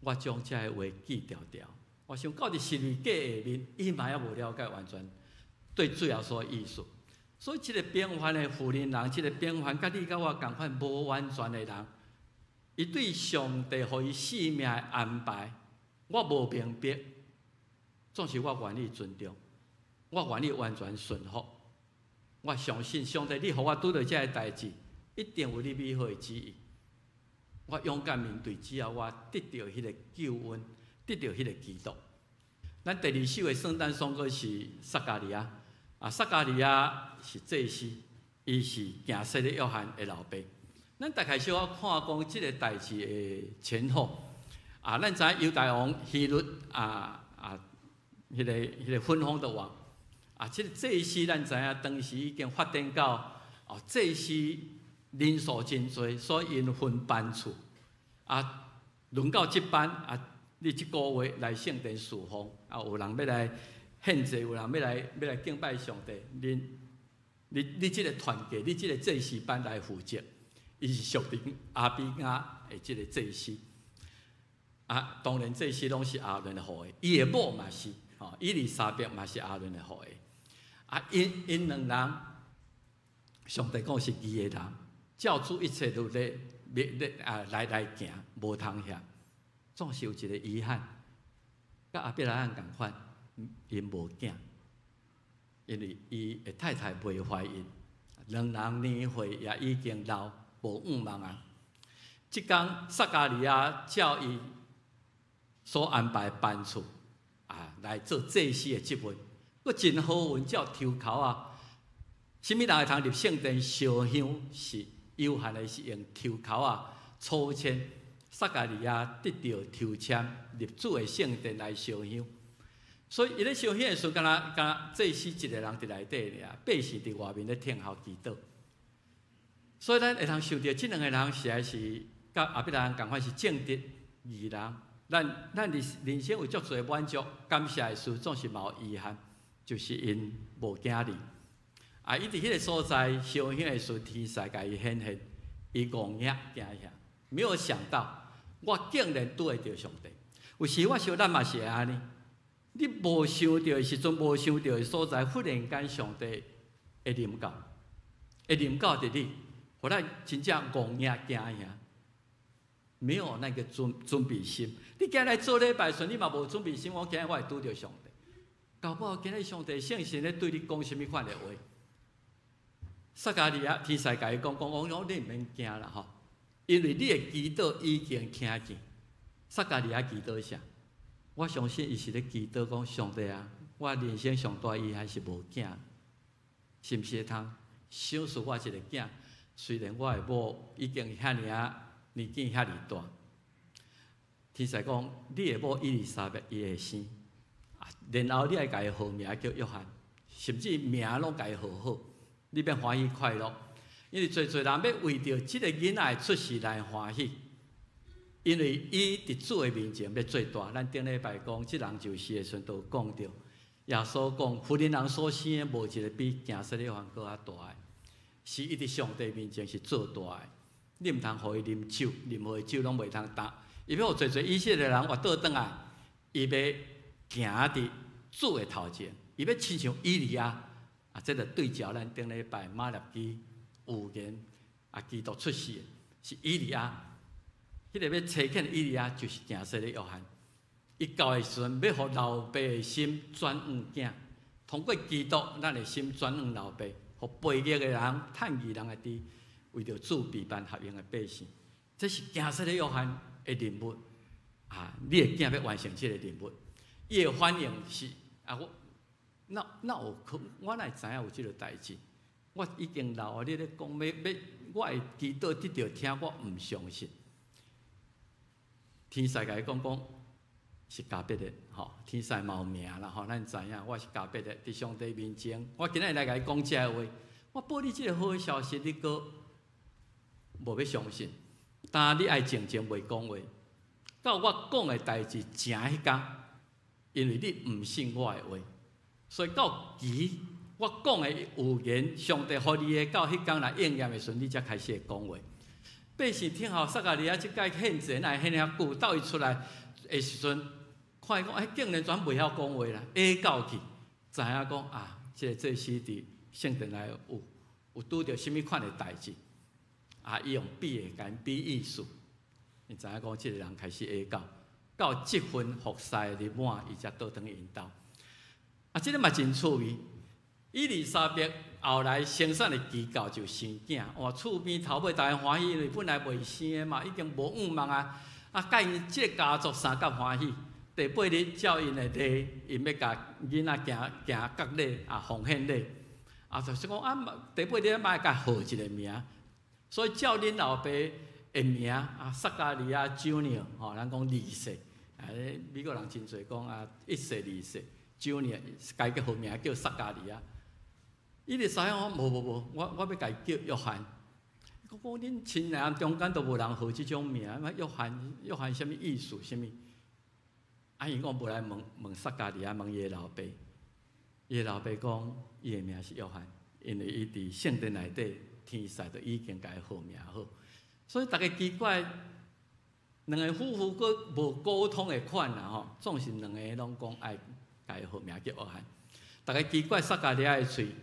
Speaker 2: 我將這个話記牢牢。我想到佇十字架下面，伊嘛猶無了解完全對主耶穌的意思。所以，這个平凡的婦人人，這个平凡佮你佮我仝款無完全的人，伊對上帝予伊性命的安排，我無明白，總是我願意尊重，我願意完全順服。我相信上帝，你予我拄著這个代誌，一定有你美好的旨意。我勇敢面對，只要我得著彼个救恩，得著彼个基督。咱第二首的聖誕頌歌是撒迦利亞。啊，撒迦利亞是祭司，伊是行洗禮約翰的老爸。咱大概小可看講這个代誌的前後。啊，咱知影猶大王希律啊啊，彼个分封的王。啊，這个祭司咱知影，當時已經發展到哦，祭司人數真濟，所以𪜶分班次。啊，輪到這班啊，你這個月來聖殿侍奉，啊，有人欲來獻祭，有人欲來敬拜上帝，你這个團契，你這个祭司班來負責，伊是屬靈亞比亞的這个祭司。啊，當然祭司攏是亞倫的後裔，伊的某嘛是，吼，以利沙伯嘛是亞倫的後裔。啊，𪜶兩人，上帝講是義的人，照主一切律例，咧啊來行，無通遐，總是有一个遺憾，佮亞伯拉罕仝款，𪜶無囝，因為伊的太太袂懷孕，兩人年歲也已經老，無向望啊。這工撒迦利亞照伊所安排的班次啊，來做祭司的職分，閣真好運，照抽籤啊，啥物人會通入聖殿燒香是有限的，是用抽籤啊，抽籤。撒迦利亞得著抽籤入主的聖殿來燒香，所以伊咧燒香的時陣，敢若祭司一个人佇內底爾，百姓佇外面咧聽候祈禱。所以咱會通想著，這兩个人實在是佮亞伯拉罕仝款是正直義人。咱佇人生有足濟滿足感謝的事，總是嘛有遺憾，就是𪜶無囝兒。啊，伊佇彼个所在燒香的時陣，天使共伊顯現，伊戇額驚嚇，沒有想到我竟然拄會著上帝。有時我想咱嘛是會按呢，你無想著的時陣，無想著的所在，忽然間上帝會臨到，會臨到佇你，予咱真正戇額驚嚇。沒有那個準備心，你今日來做禮拜時，你嘛無準備心，我今日我會拄著上帝。搞不好今日上帝聖神咧對你講啥物款的話。撒迦利亞天使共伊講講講，你毋免驚啦吼，因為你的祈禱已經聽見。撒迦利亞祈禱啥？我相信伊是咧祈禱講上帝啊，我人生上大遺憾是無囝，是毋是會通賞賜我一个囝？雖然我的某已經遐爾仔年紀遐爾大，天使講你的某以利沙伯伊會生，啊，然後你愛共伊號名叫約翰，甚至名攏共伊號好，你免歡喜快樂，因為濟濟人欲為著這个囡仔的出世來歡喜，因為伊佇主的面前欲做大。咱頂禮拜講，這人就是的時陣，都有講著，耶穌講，婦人人所生的無一个比行洗禮約翰閣較大的，是伊佇上帝面前是做大的。你毋通予伊啉酒，任何的酒攏袂通干。伊欲予濟濟以色列人活倒轉來，伊欲行佇主的頭前，伊欲親像以利亞啊！這就對照咱頂禮拜馬拉基預言啊，基督出世是以利亞，彼个欲差遣以利亞就是行洗禮約翰。伊到的時陣，欲予老爸的心轉向囝，通過基督，咱的心轉向老爸，予悖逆的人、趁義人會佇為著主備辦合用的百姓，這是行洗禮約翰的任務啊！你的囝欲完成這个任務，伊的反應是啊，我哪有可？我哪會知影有這个代誌？我已經老啊！你咧講欲欲，我的祈禱得著聽，我毋相信。天使共伊講講是加百列吼，天使嘛有名啦吼，咱知影我是加百列，佇上帝面前，我今日來共伊講這个話，我報你這个好的消息，你閣無欲相信，但你愛靜靜袂講話，到我講的代誌成彼工，因為你毋信我的話，所以到期我講的預言，上帝予你的到彼工來應驗的時陣，你才開始會講話。百姓聽候撒迦利亞這擺獻祭，哪會獻遐久？到伊出來的時陣，看伊講，欸，竟然全袂曉講話啦，下到去，知影講啊，這个祭司佇聖殿內有拄著啥物款的代誌。啊！伊用比的共𪜶比意思，伊知影講這个人開始下到，到職分服侍日滿，伊才倒轉去𪜶兜。啊，這个嘛真趣味。以利沙伯後來生產的祈告就生囝，哇！厝邊頭尾逐家歡喜，因為本來袂生的嘛，已經無向望啊。啊，佮𪜶這个家族相佮歡喜。第八日照𪜶的禮，𪜶欲共囡仔行行割禮啊，奉獻禮。啊，就是講啊，第八日嘛愛共號一个名，所以照恁老爸的名啊，撒迦利亞 Junior 吼，咱講二世，啊，美國人真濟講啊，一世、二世，Junior，家己號名叫撒迦利亞。伊就知影講無無無，我欲共伊叫約翰。講講恁親人中間都無人號這種名，約翰約翰啥物意思？啥物？啊，𪜶講無來問問撒迦利亞，問伊的老爸。伊的老爸講，伊的名是約翰，因為伊佇聖殿內底天使就已經共伊號名好，所以逐家奇怪，兩个夫婦閣無溝通的款啦吼，總是兩个攏講愛共伊號名叫約翰。逐家奇怪，撒迦利亞的喙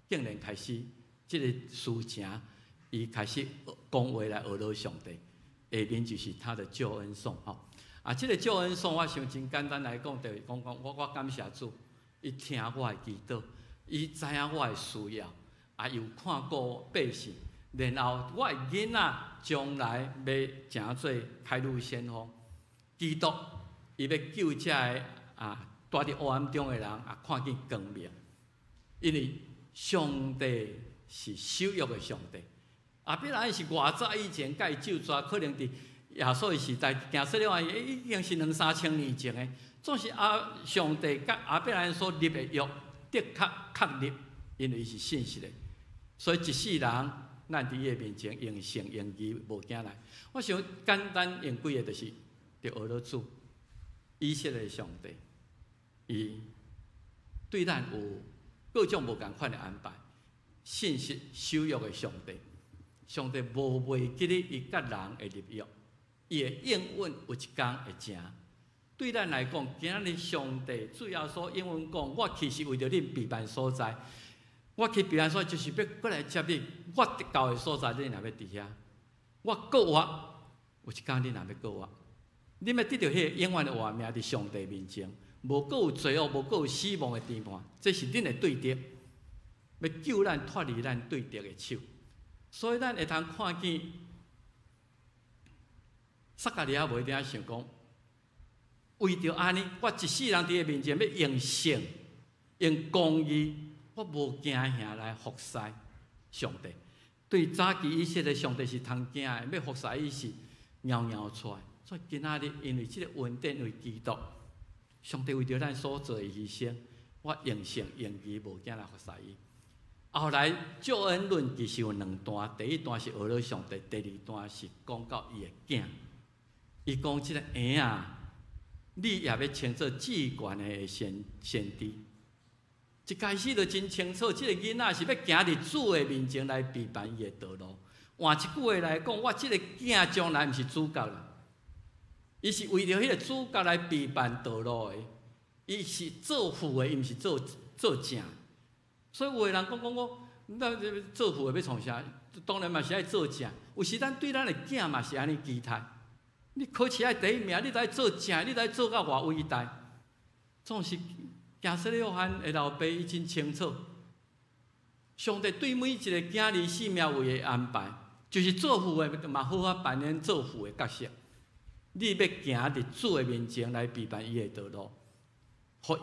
Speaker 2: 竟然開始這个事情，伊開始講話來學了上帝，下面就是他的救恩頌吼。啊，這个救恩頌我想真簡單來講，就是講講我感謝主，伊聽我的祈禱，伊知影我的需要，啊，又看顧百姓，然後我的囡仔將來欲成做開路先鋒，基督伊欲救這个啊，蹛佇黑暗中的人啊，看見光明，因為上帝是守約的上帝。亞伯拉罕是偌早以前共伊咒詛，可能佇耶穌的時代，行洗禮約翰已經是兩三千年前的。總是啊，上帝佮亞伯拉罕所立的約，的確確立，因為伊是信實的。所以一世人，咱佇伊的面前用信用義無驚來。我想簡單用幾个就是，著學了主，以色列上帝，伊對咱有各種無仝款的安排，信實守約的上帝，上帝無袂記得伊佮人的立約，伊會應允有一工會成。對咱來講，今仔日上帝主耶穌應允講，我去是為著恁備辦所在，我去備辦所在就是欲閣來接你，我到的所在，恁也欲佇遐。我閣活，有一工恁也欲閣活。恁欲得著彼个永遠的活命佇上帝面前，無閣有罪惡，無閣有死亡的審判，這是恁的對敵，欲救咱脫離咱對敵的手。所以咱會通看見撒迦利亞無一定想講，為著按呢，我一世人佇伊面前欲用信、用公義，我無驚嚇來服侍上帝。對早期以色列上帝是通驚的，欲服侍伊是搖搖出來。所以今仔日因為這个恩典為基督，上帝為著咱所做的犧牲，我用信用義無驚來服侍伊。後來救恩論其實有兩段，第一段是學了上帝，第二段是講到伊的囝。伊講這个嬰仔，你也欲稱做至懸的先知。一開始就真清楚，這个囡仔是欲行佇主的面前來備辦伊的道路。換一句話來講，我這个囝將來毋是主角啦，伊是為著彼个主角來備辦道路的。伊是做副的，伊毋是做正。所以有的人講講講，咱這做副的欲創啥？當然嘛是愛做正。有時咱對咱的囝嘛是按呢期待。你考試愛第一名，你著愛做正，你著愛做甲偌偉大。總是行洗禮約翰的老爸，伊真清楚，上帝對每一个囝兒生命有伊的安排，就是做父的嘛好好扮演做父的角色。你欲行佇主的面前來備辦伊的道路，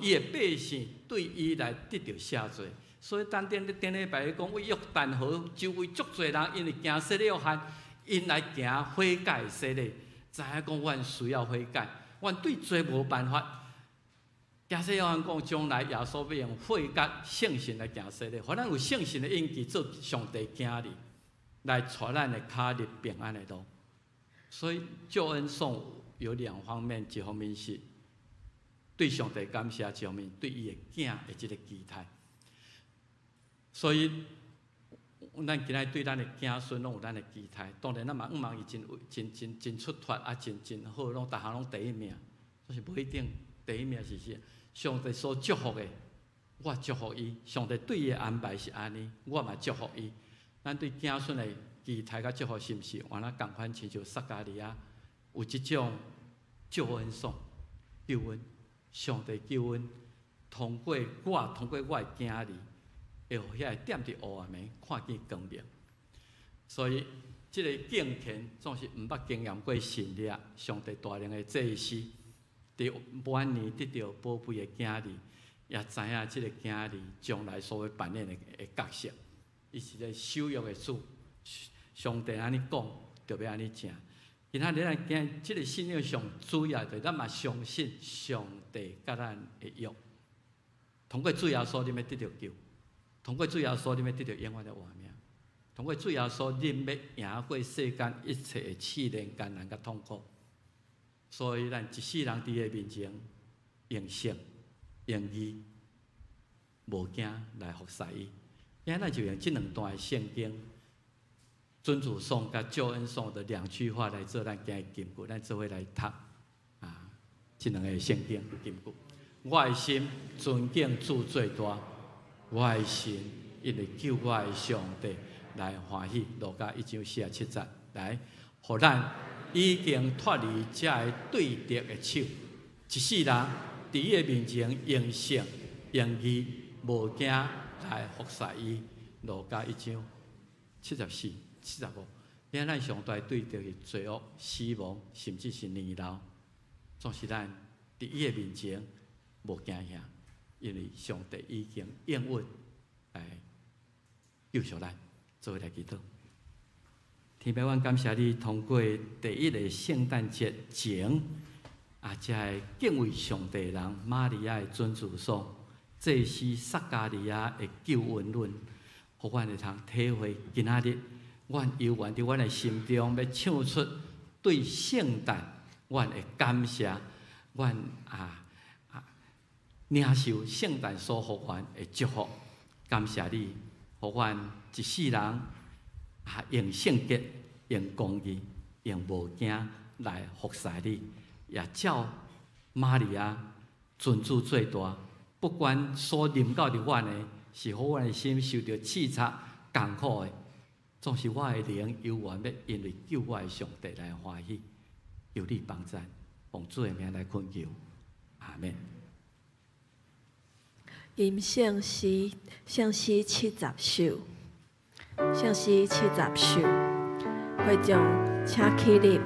Speaker 2: 予伊的百姓對伊來得著赦罪。所以當頂頂禮拜講，為約旦河周圍足濟人，因為行洗禮約翰，𪜶來行悔改洗禮，知影講阮需要悔改，阮對罪無辦法。行洗約翰講，將來耶穌欲用火佮聖神來行洗禮，予咱有聖神的印記做上帝囝兒，來帶咱的跤入平安的路。所以救恩頌有兩方面，一方面是對上帝感謝，一方面對伊的囝的這个期待。所以，咱今仔對咱的子孫攏有咱的期待。當然，咱嘛向望伊真真真真出脫啊，真真好，攏逐項攏第一名。但是無一定第一名是啥？上帝所祝福的，我祝福伊。上帝對伊的安排是按呢，我嘛祝福伊。咱對子孫的期待佮祝福是毋是？原來仝款，親像撒迦利亞有這種救恩頌、救恩，上帝救恩，通過我，通過我的囝兒，會予遐个踮佇黑暗的看見光明。所以，這个敬虔總是毋捌經驗過神蹟，上帝大能的祭司，佇佇晚年得著寶貝的囝兒，也知影這个囝兒將來所欲扮演的角色。伊是個守約的主，上帝按呢講，就欲按呢成。今仔日咱今這个信仰上主要就是咱嘛相信上帝佮咱的約。通過主耶穌，恁欲得著救；通過主耶穌，恁欲得著永遠的活命；通過主耶穌，恁欲贏過世間一切的試煉、艱難佮痛苦。所以，咱一世人佇伊面前用信、用義、無驚來服侍伊。今仔咱就用這兩段的聖經，尊主頌佮救恩頌的兩句話來做咱今日金句，咱做伙來讀啊，這兩個聖經金句。我的心尊敬主最大，我的心因為救我的上帝來歡喜。路加一章四十七節，來，予咱已經脫離這个對敵的手，一世人佇伊的面前用信、用義、無驚來服侍伊。路加一章74、75，今仔咱上大對敵是罪惡、死亡，甚至是年老，總是咱佇伊的面前無驚嚇，因為上帝已經應允來救贖咱，做伙來祈禱。天父，阮感謝你通過第一个聖誕節前，啊，這个敬畏上帝的人瑪利亞的准主所，祭司撒迦利亞的救恩論，予阮會通體會今仔日，阮猶原佇阮的心中欲唱出對聖誕，阮的感謝，阮領受聖誕所予阮的祝福，感謝你，予阮一世人用聖潔、用公義、用無驚來服侍你，也照瑪利亞尊主最大，不管所臨到佇阮的，是予阮的心受著刺插艱苦的，總是我的靈猶原欲因為救我的上帝來歡喜，求你幫贊，奉主的名來懇求，阿們。
Speaker 1: 吟聖詩，聖詩70首，聖詩70首，會眾請起立。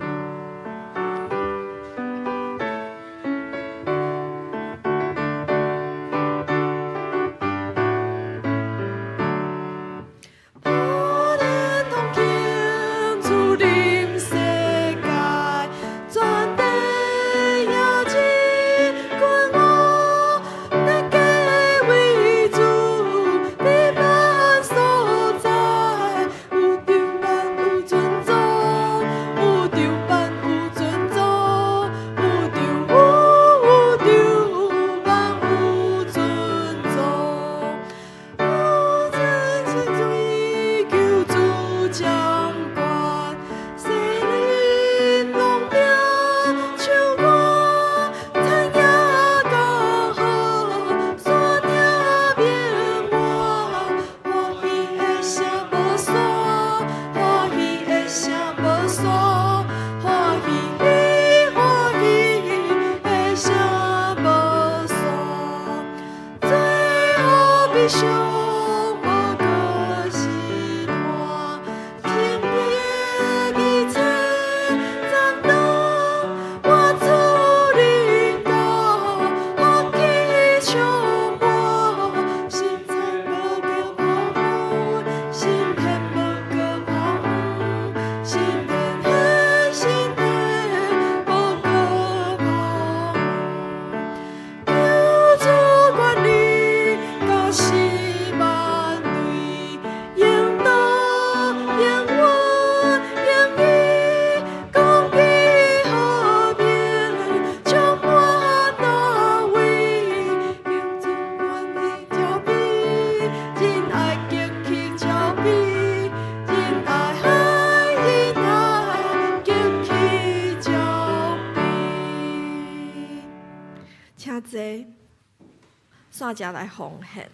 Speaker 1: 煞才來奉獻，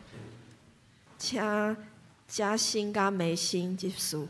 Speaker 1: 請嘉欣佮梅心執事。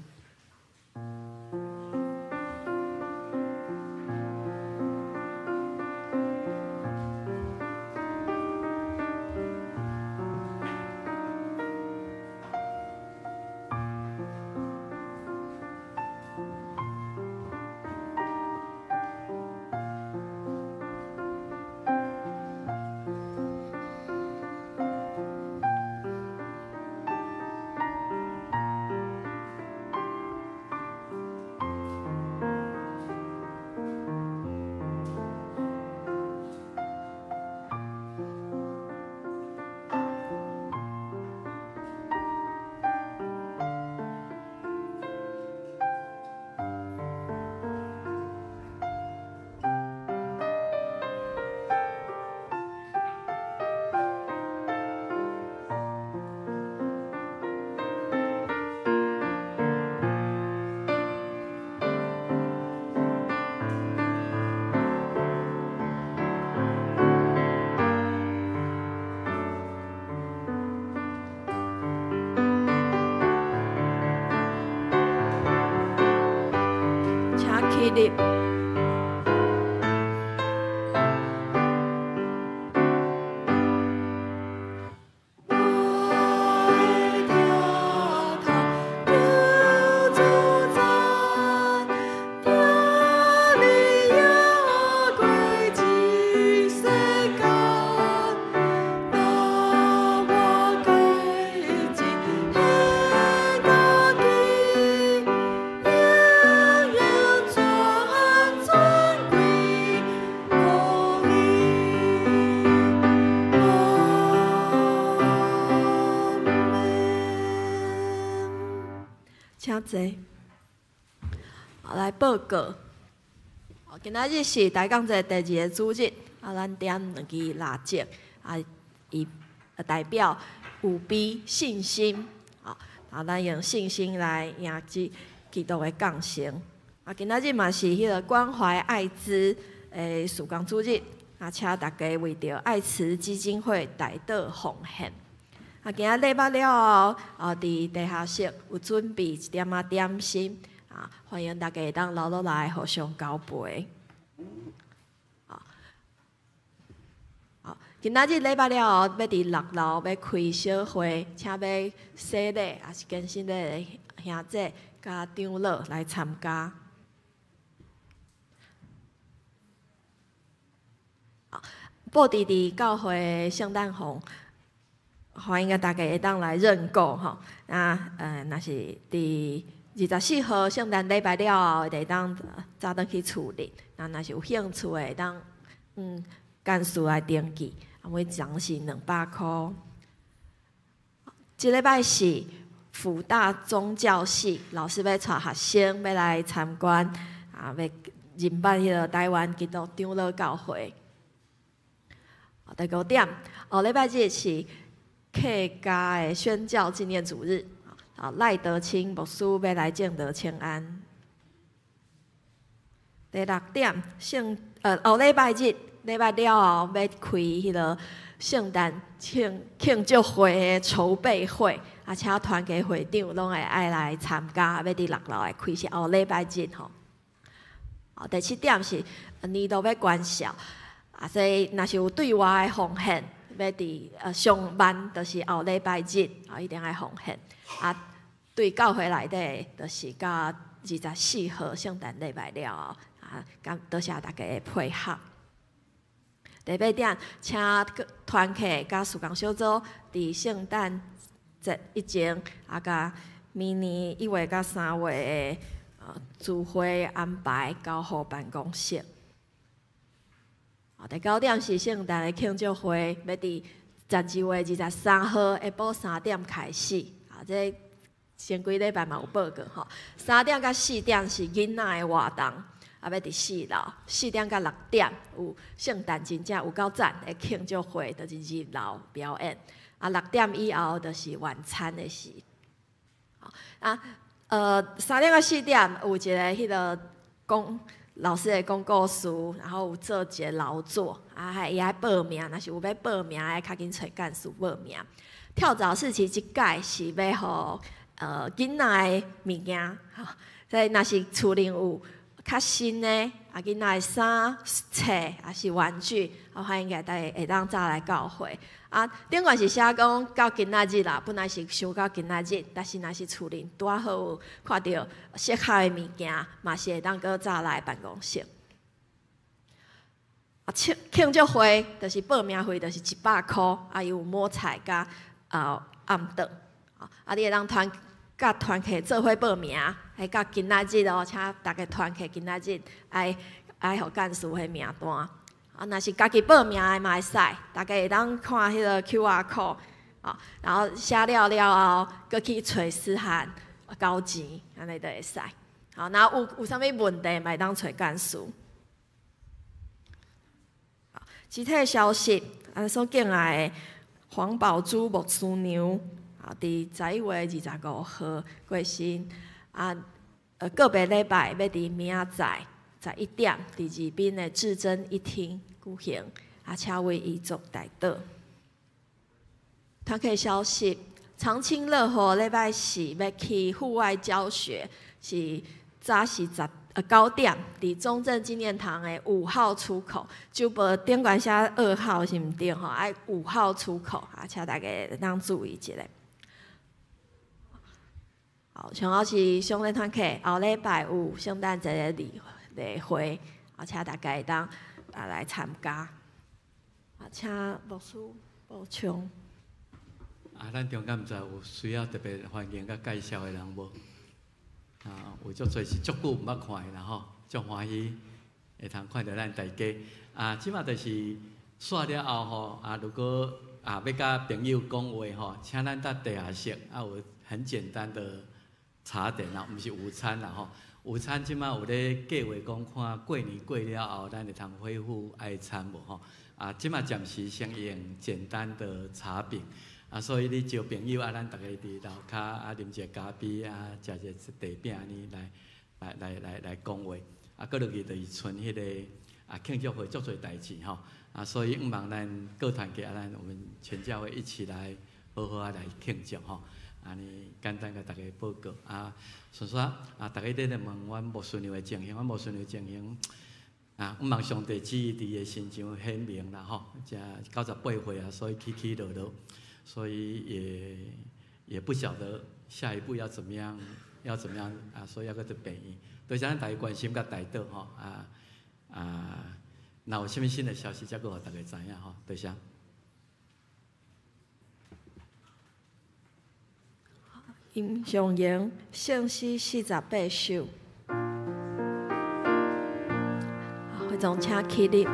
Speaker 1: 彼日。請坐。來報告。今仔日是大港節第二个主日，啊，咱點兩支蠟燭，啊，伊代表有悲信心，啊，咱用信心來迎接基督的降生。啊，今仔日嘛是彼個關懷愛滋的事工主日，啊，請大家為著愛慈基金會代禱奉獻。啊，今仔禮拜了後，啊，佇地下室有準備一點仔點心，啊，歡迎大家會當留落來互相交陪。啊，好，今仔日禮拜了後，欲佇六樓欲開小會，請欲洗禮抑是堅振禮的兄姐佮長老來參加。啊，布置佇教會聖誕紅。歡迎大家會當來認購吼，啊，若是佇24號聖誕禮拜了後，會當早轉去處理。啊，若是有興趣的，會當幹事來登記。啊，每張是200箍。這禮拜是輔大宗教系老師欲帶學生欲來參觀，啊，欲認捌彼个台灣基督長老教會。第五點，後禮拜日是客家的宣教紀念主日，啊，賴德清牧師欲來證道請安。第六點，後禮拜日禮拜了後欲開彼个聖誕慶祝會的籌備會，啊，請團契會長攏會愛來參加，欲佇六樓會開，是後禮拜日吼。第七點是年度欲關照，啊，所以若是有對外的奉獻。欲佇上晚，就是後禮拜日，啊，一定愛奉獻。啊，對教會內底，就是到24號聖誕禮拜了後，啊，感多謝大家的配合。第八點，請團契佮事工小組佇聖誕節以前，啊，共明年1月佮3月的聚會安排交予辦公室。第九點是聖誕的慶祝會，欲佇12月23號下晡3點開始。啊，這前幾禮拜嘛有報告吼。3點到4點是囡仔的活動，啊，欲佇4樓。4點到6點有聖誕真正有夠讚的慶祝會，就是2樓表演。啊，6點以後就是晚餐的時。啊，3點到4點有一个彼个講。老師會講故事，然後有做一个勞作，啊，還伊愛報名，若是有欲報名的，較緊揣幹事報名。跳蚤市集這屆是欲予囡仔的物件，吼，所以若是厝裡有較新的，啊，囡仔的衫、冊，抑是玩具，啊，歡迎大家會當早來教會。啊，頂懸是寫講到今仔日啦，本來是想到今仔日，但是若是厝裡拄仔好有看著適合的物件，嘛是會當閣早來辦公室。啊，慶祝會就是報名費，就是100箍，啊，伊有摸彩佮暗頓，啊，你會當團佮團契做伙報名，彼到今仔日哦，請逐家團契今仔日愛予幹事彼名單。啊，若是家己報名的嘛會使，大家會當看彼个 QR code，啊，然後寫了了後，閣去揣思涵交錢，按呢就會使。好，若有啥物問題，嘛會當揣幹事。集體消息，咱所敬愛的黃寶珠牧師娘，啊，佇11月25號過身，啊，個別禮拜欲佇明仔載11點，佇二檳的至真一廳舉行，啊，請為遺族代禱。團契消息，長青樂活禮拜四欲去戶外教學，是早時9點，佇中正紀念堂的5號出口，就無頂懸寫2號是毋對吼，愛五號出口啊，請大家會當注意一下。好，上後是上禮團契，後禮拜有聖誕節的例會，啊，請大家會當啊來參加。啊，請牧師補充。
Speaker 2: 啊，咱中間毋知有需要特別歡迎佮介紹的人無？啊，有足濟是足久毋捌看的啦吼，足歡喜會通看著咱大家。啊，這馬就是煞了後吼，啊，如果啊欲佮朋友講話吼，請咱佇地下室啊有很簡單的茶點啦，毋是午餐啦吼。午餐這馬有咧計劃講，看過年過了後，咱會通恢復愛餐無吼？啊，這馬暫時先用簡單的茶餅。啊，所以你招朋友啊，咱逐家佇樓跤啊，啉一個咖啡啊，食一個茶餅按呢來來來來來講話。啊，閣落去就是賰彼個啊慶祝會足濟代誌吼。啊，所以向望咱各團體啊，咱我們全教會一起來好好啊來慶祝吼。按呢簡單共大家報告啊，順紲啊，逐家咧問阮牧師娘的情形，阮牧師娘的情形啊，向望上帝旨意佇伊的身上顯明啦吼。才98歲啊，所以起起落落。所以也不曉得下一步要怎麼樣，要怎麼樣啊？所以猶閣佇病院，多謝咱大家關心佮代禱吼啊啊！若有啥物新的消息，才閣予大家知影吼。多謝。
Speaker 1: 音上揚聖詩48首，會眾請起立。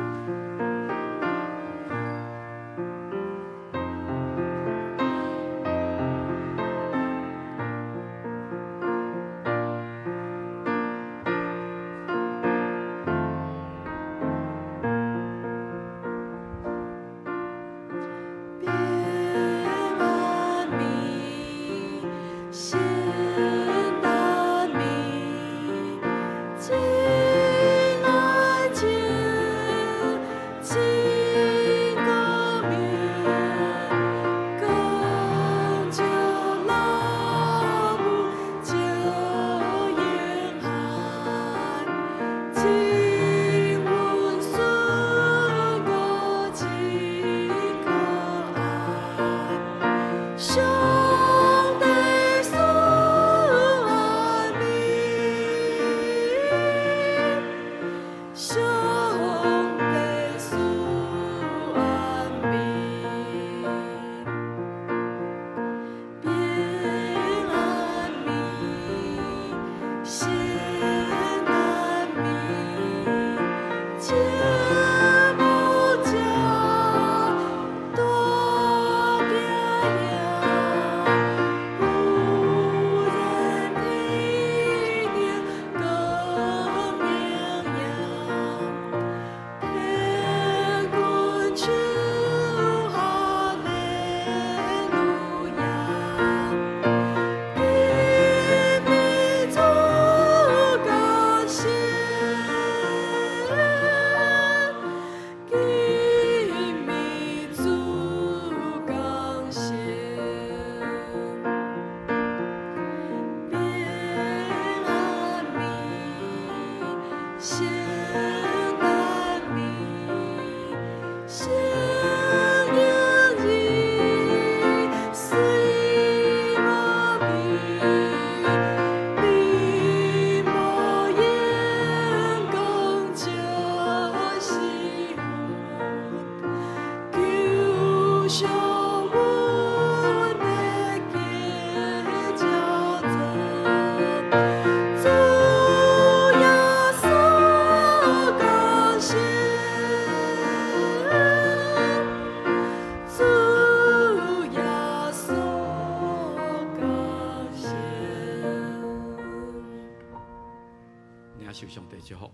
Speaker 2: 上帝祝福，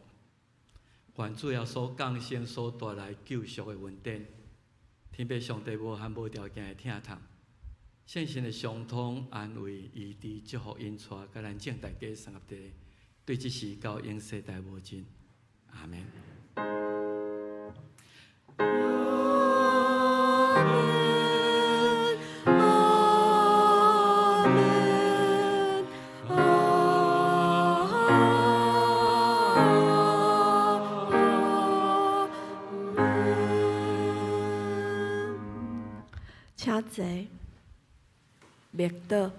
Speaker 2: 願主耶穌降生所帶來救贖的恩典，天父上帝無限無條件的疼痛，聖神的相通安慰、醫治、祝福、引帶，佮咱眾大家三合地，對這時到永世代無盡。阿們。
Speaker 1: 阿們，阿們。請坐，默禱。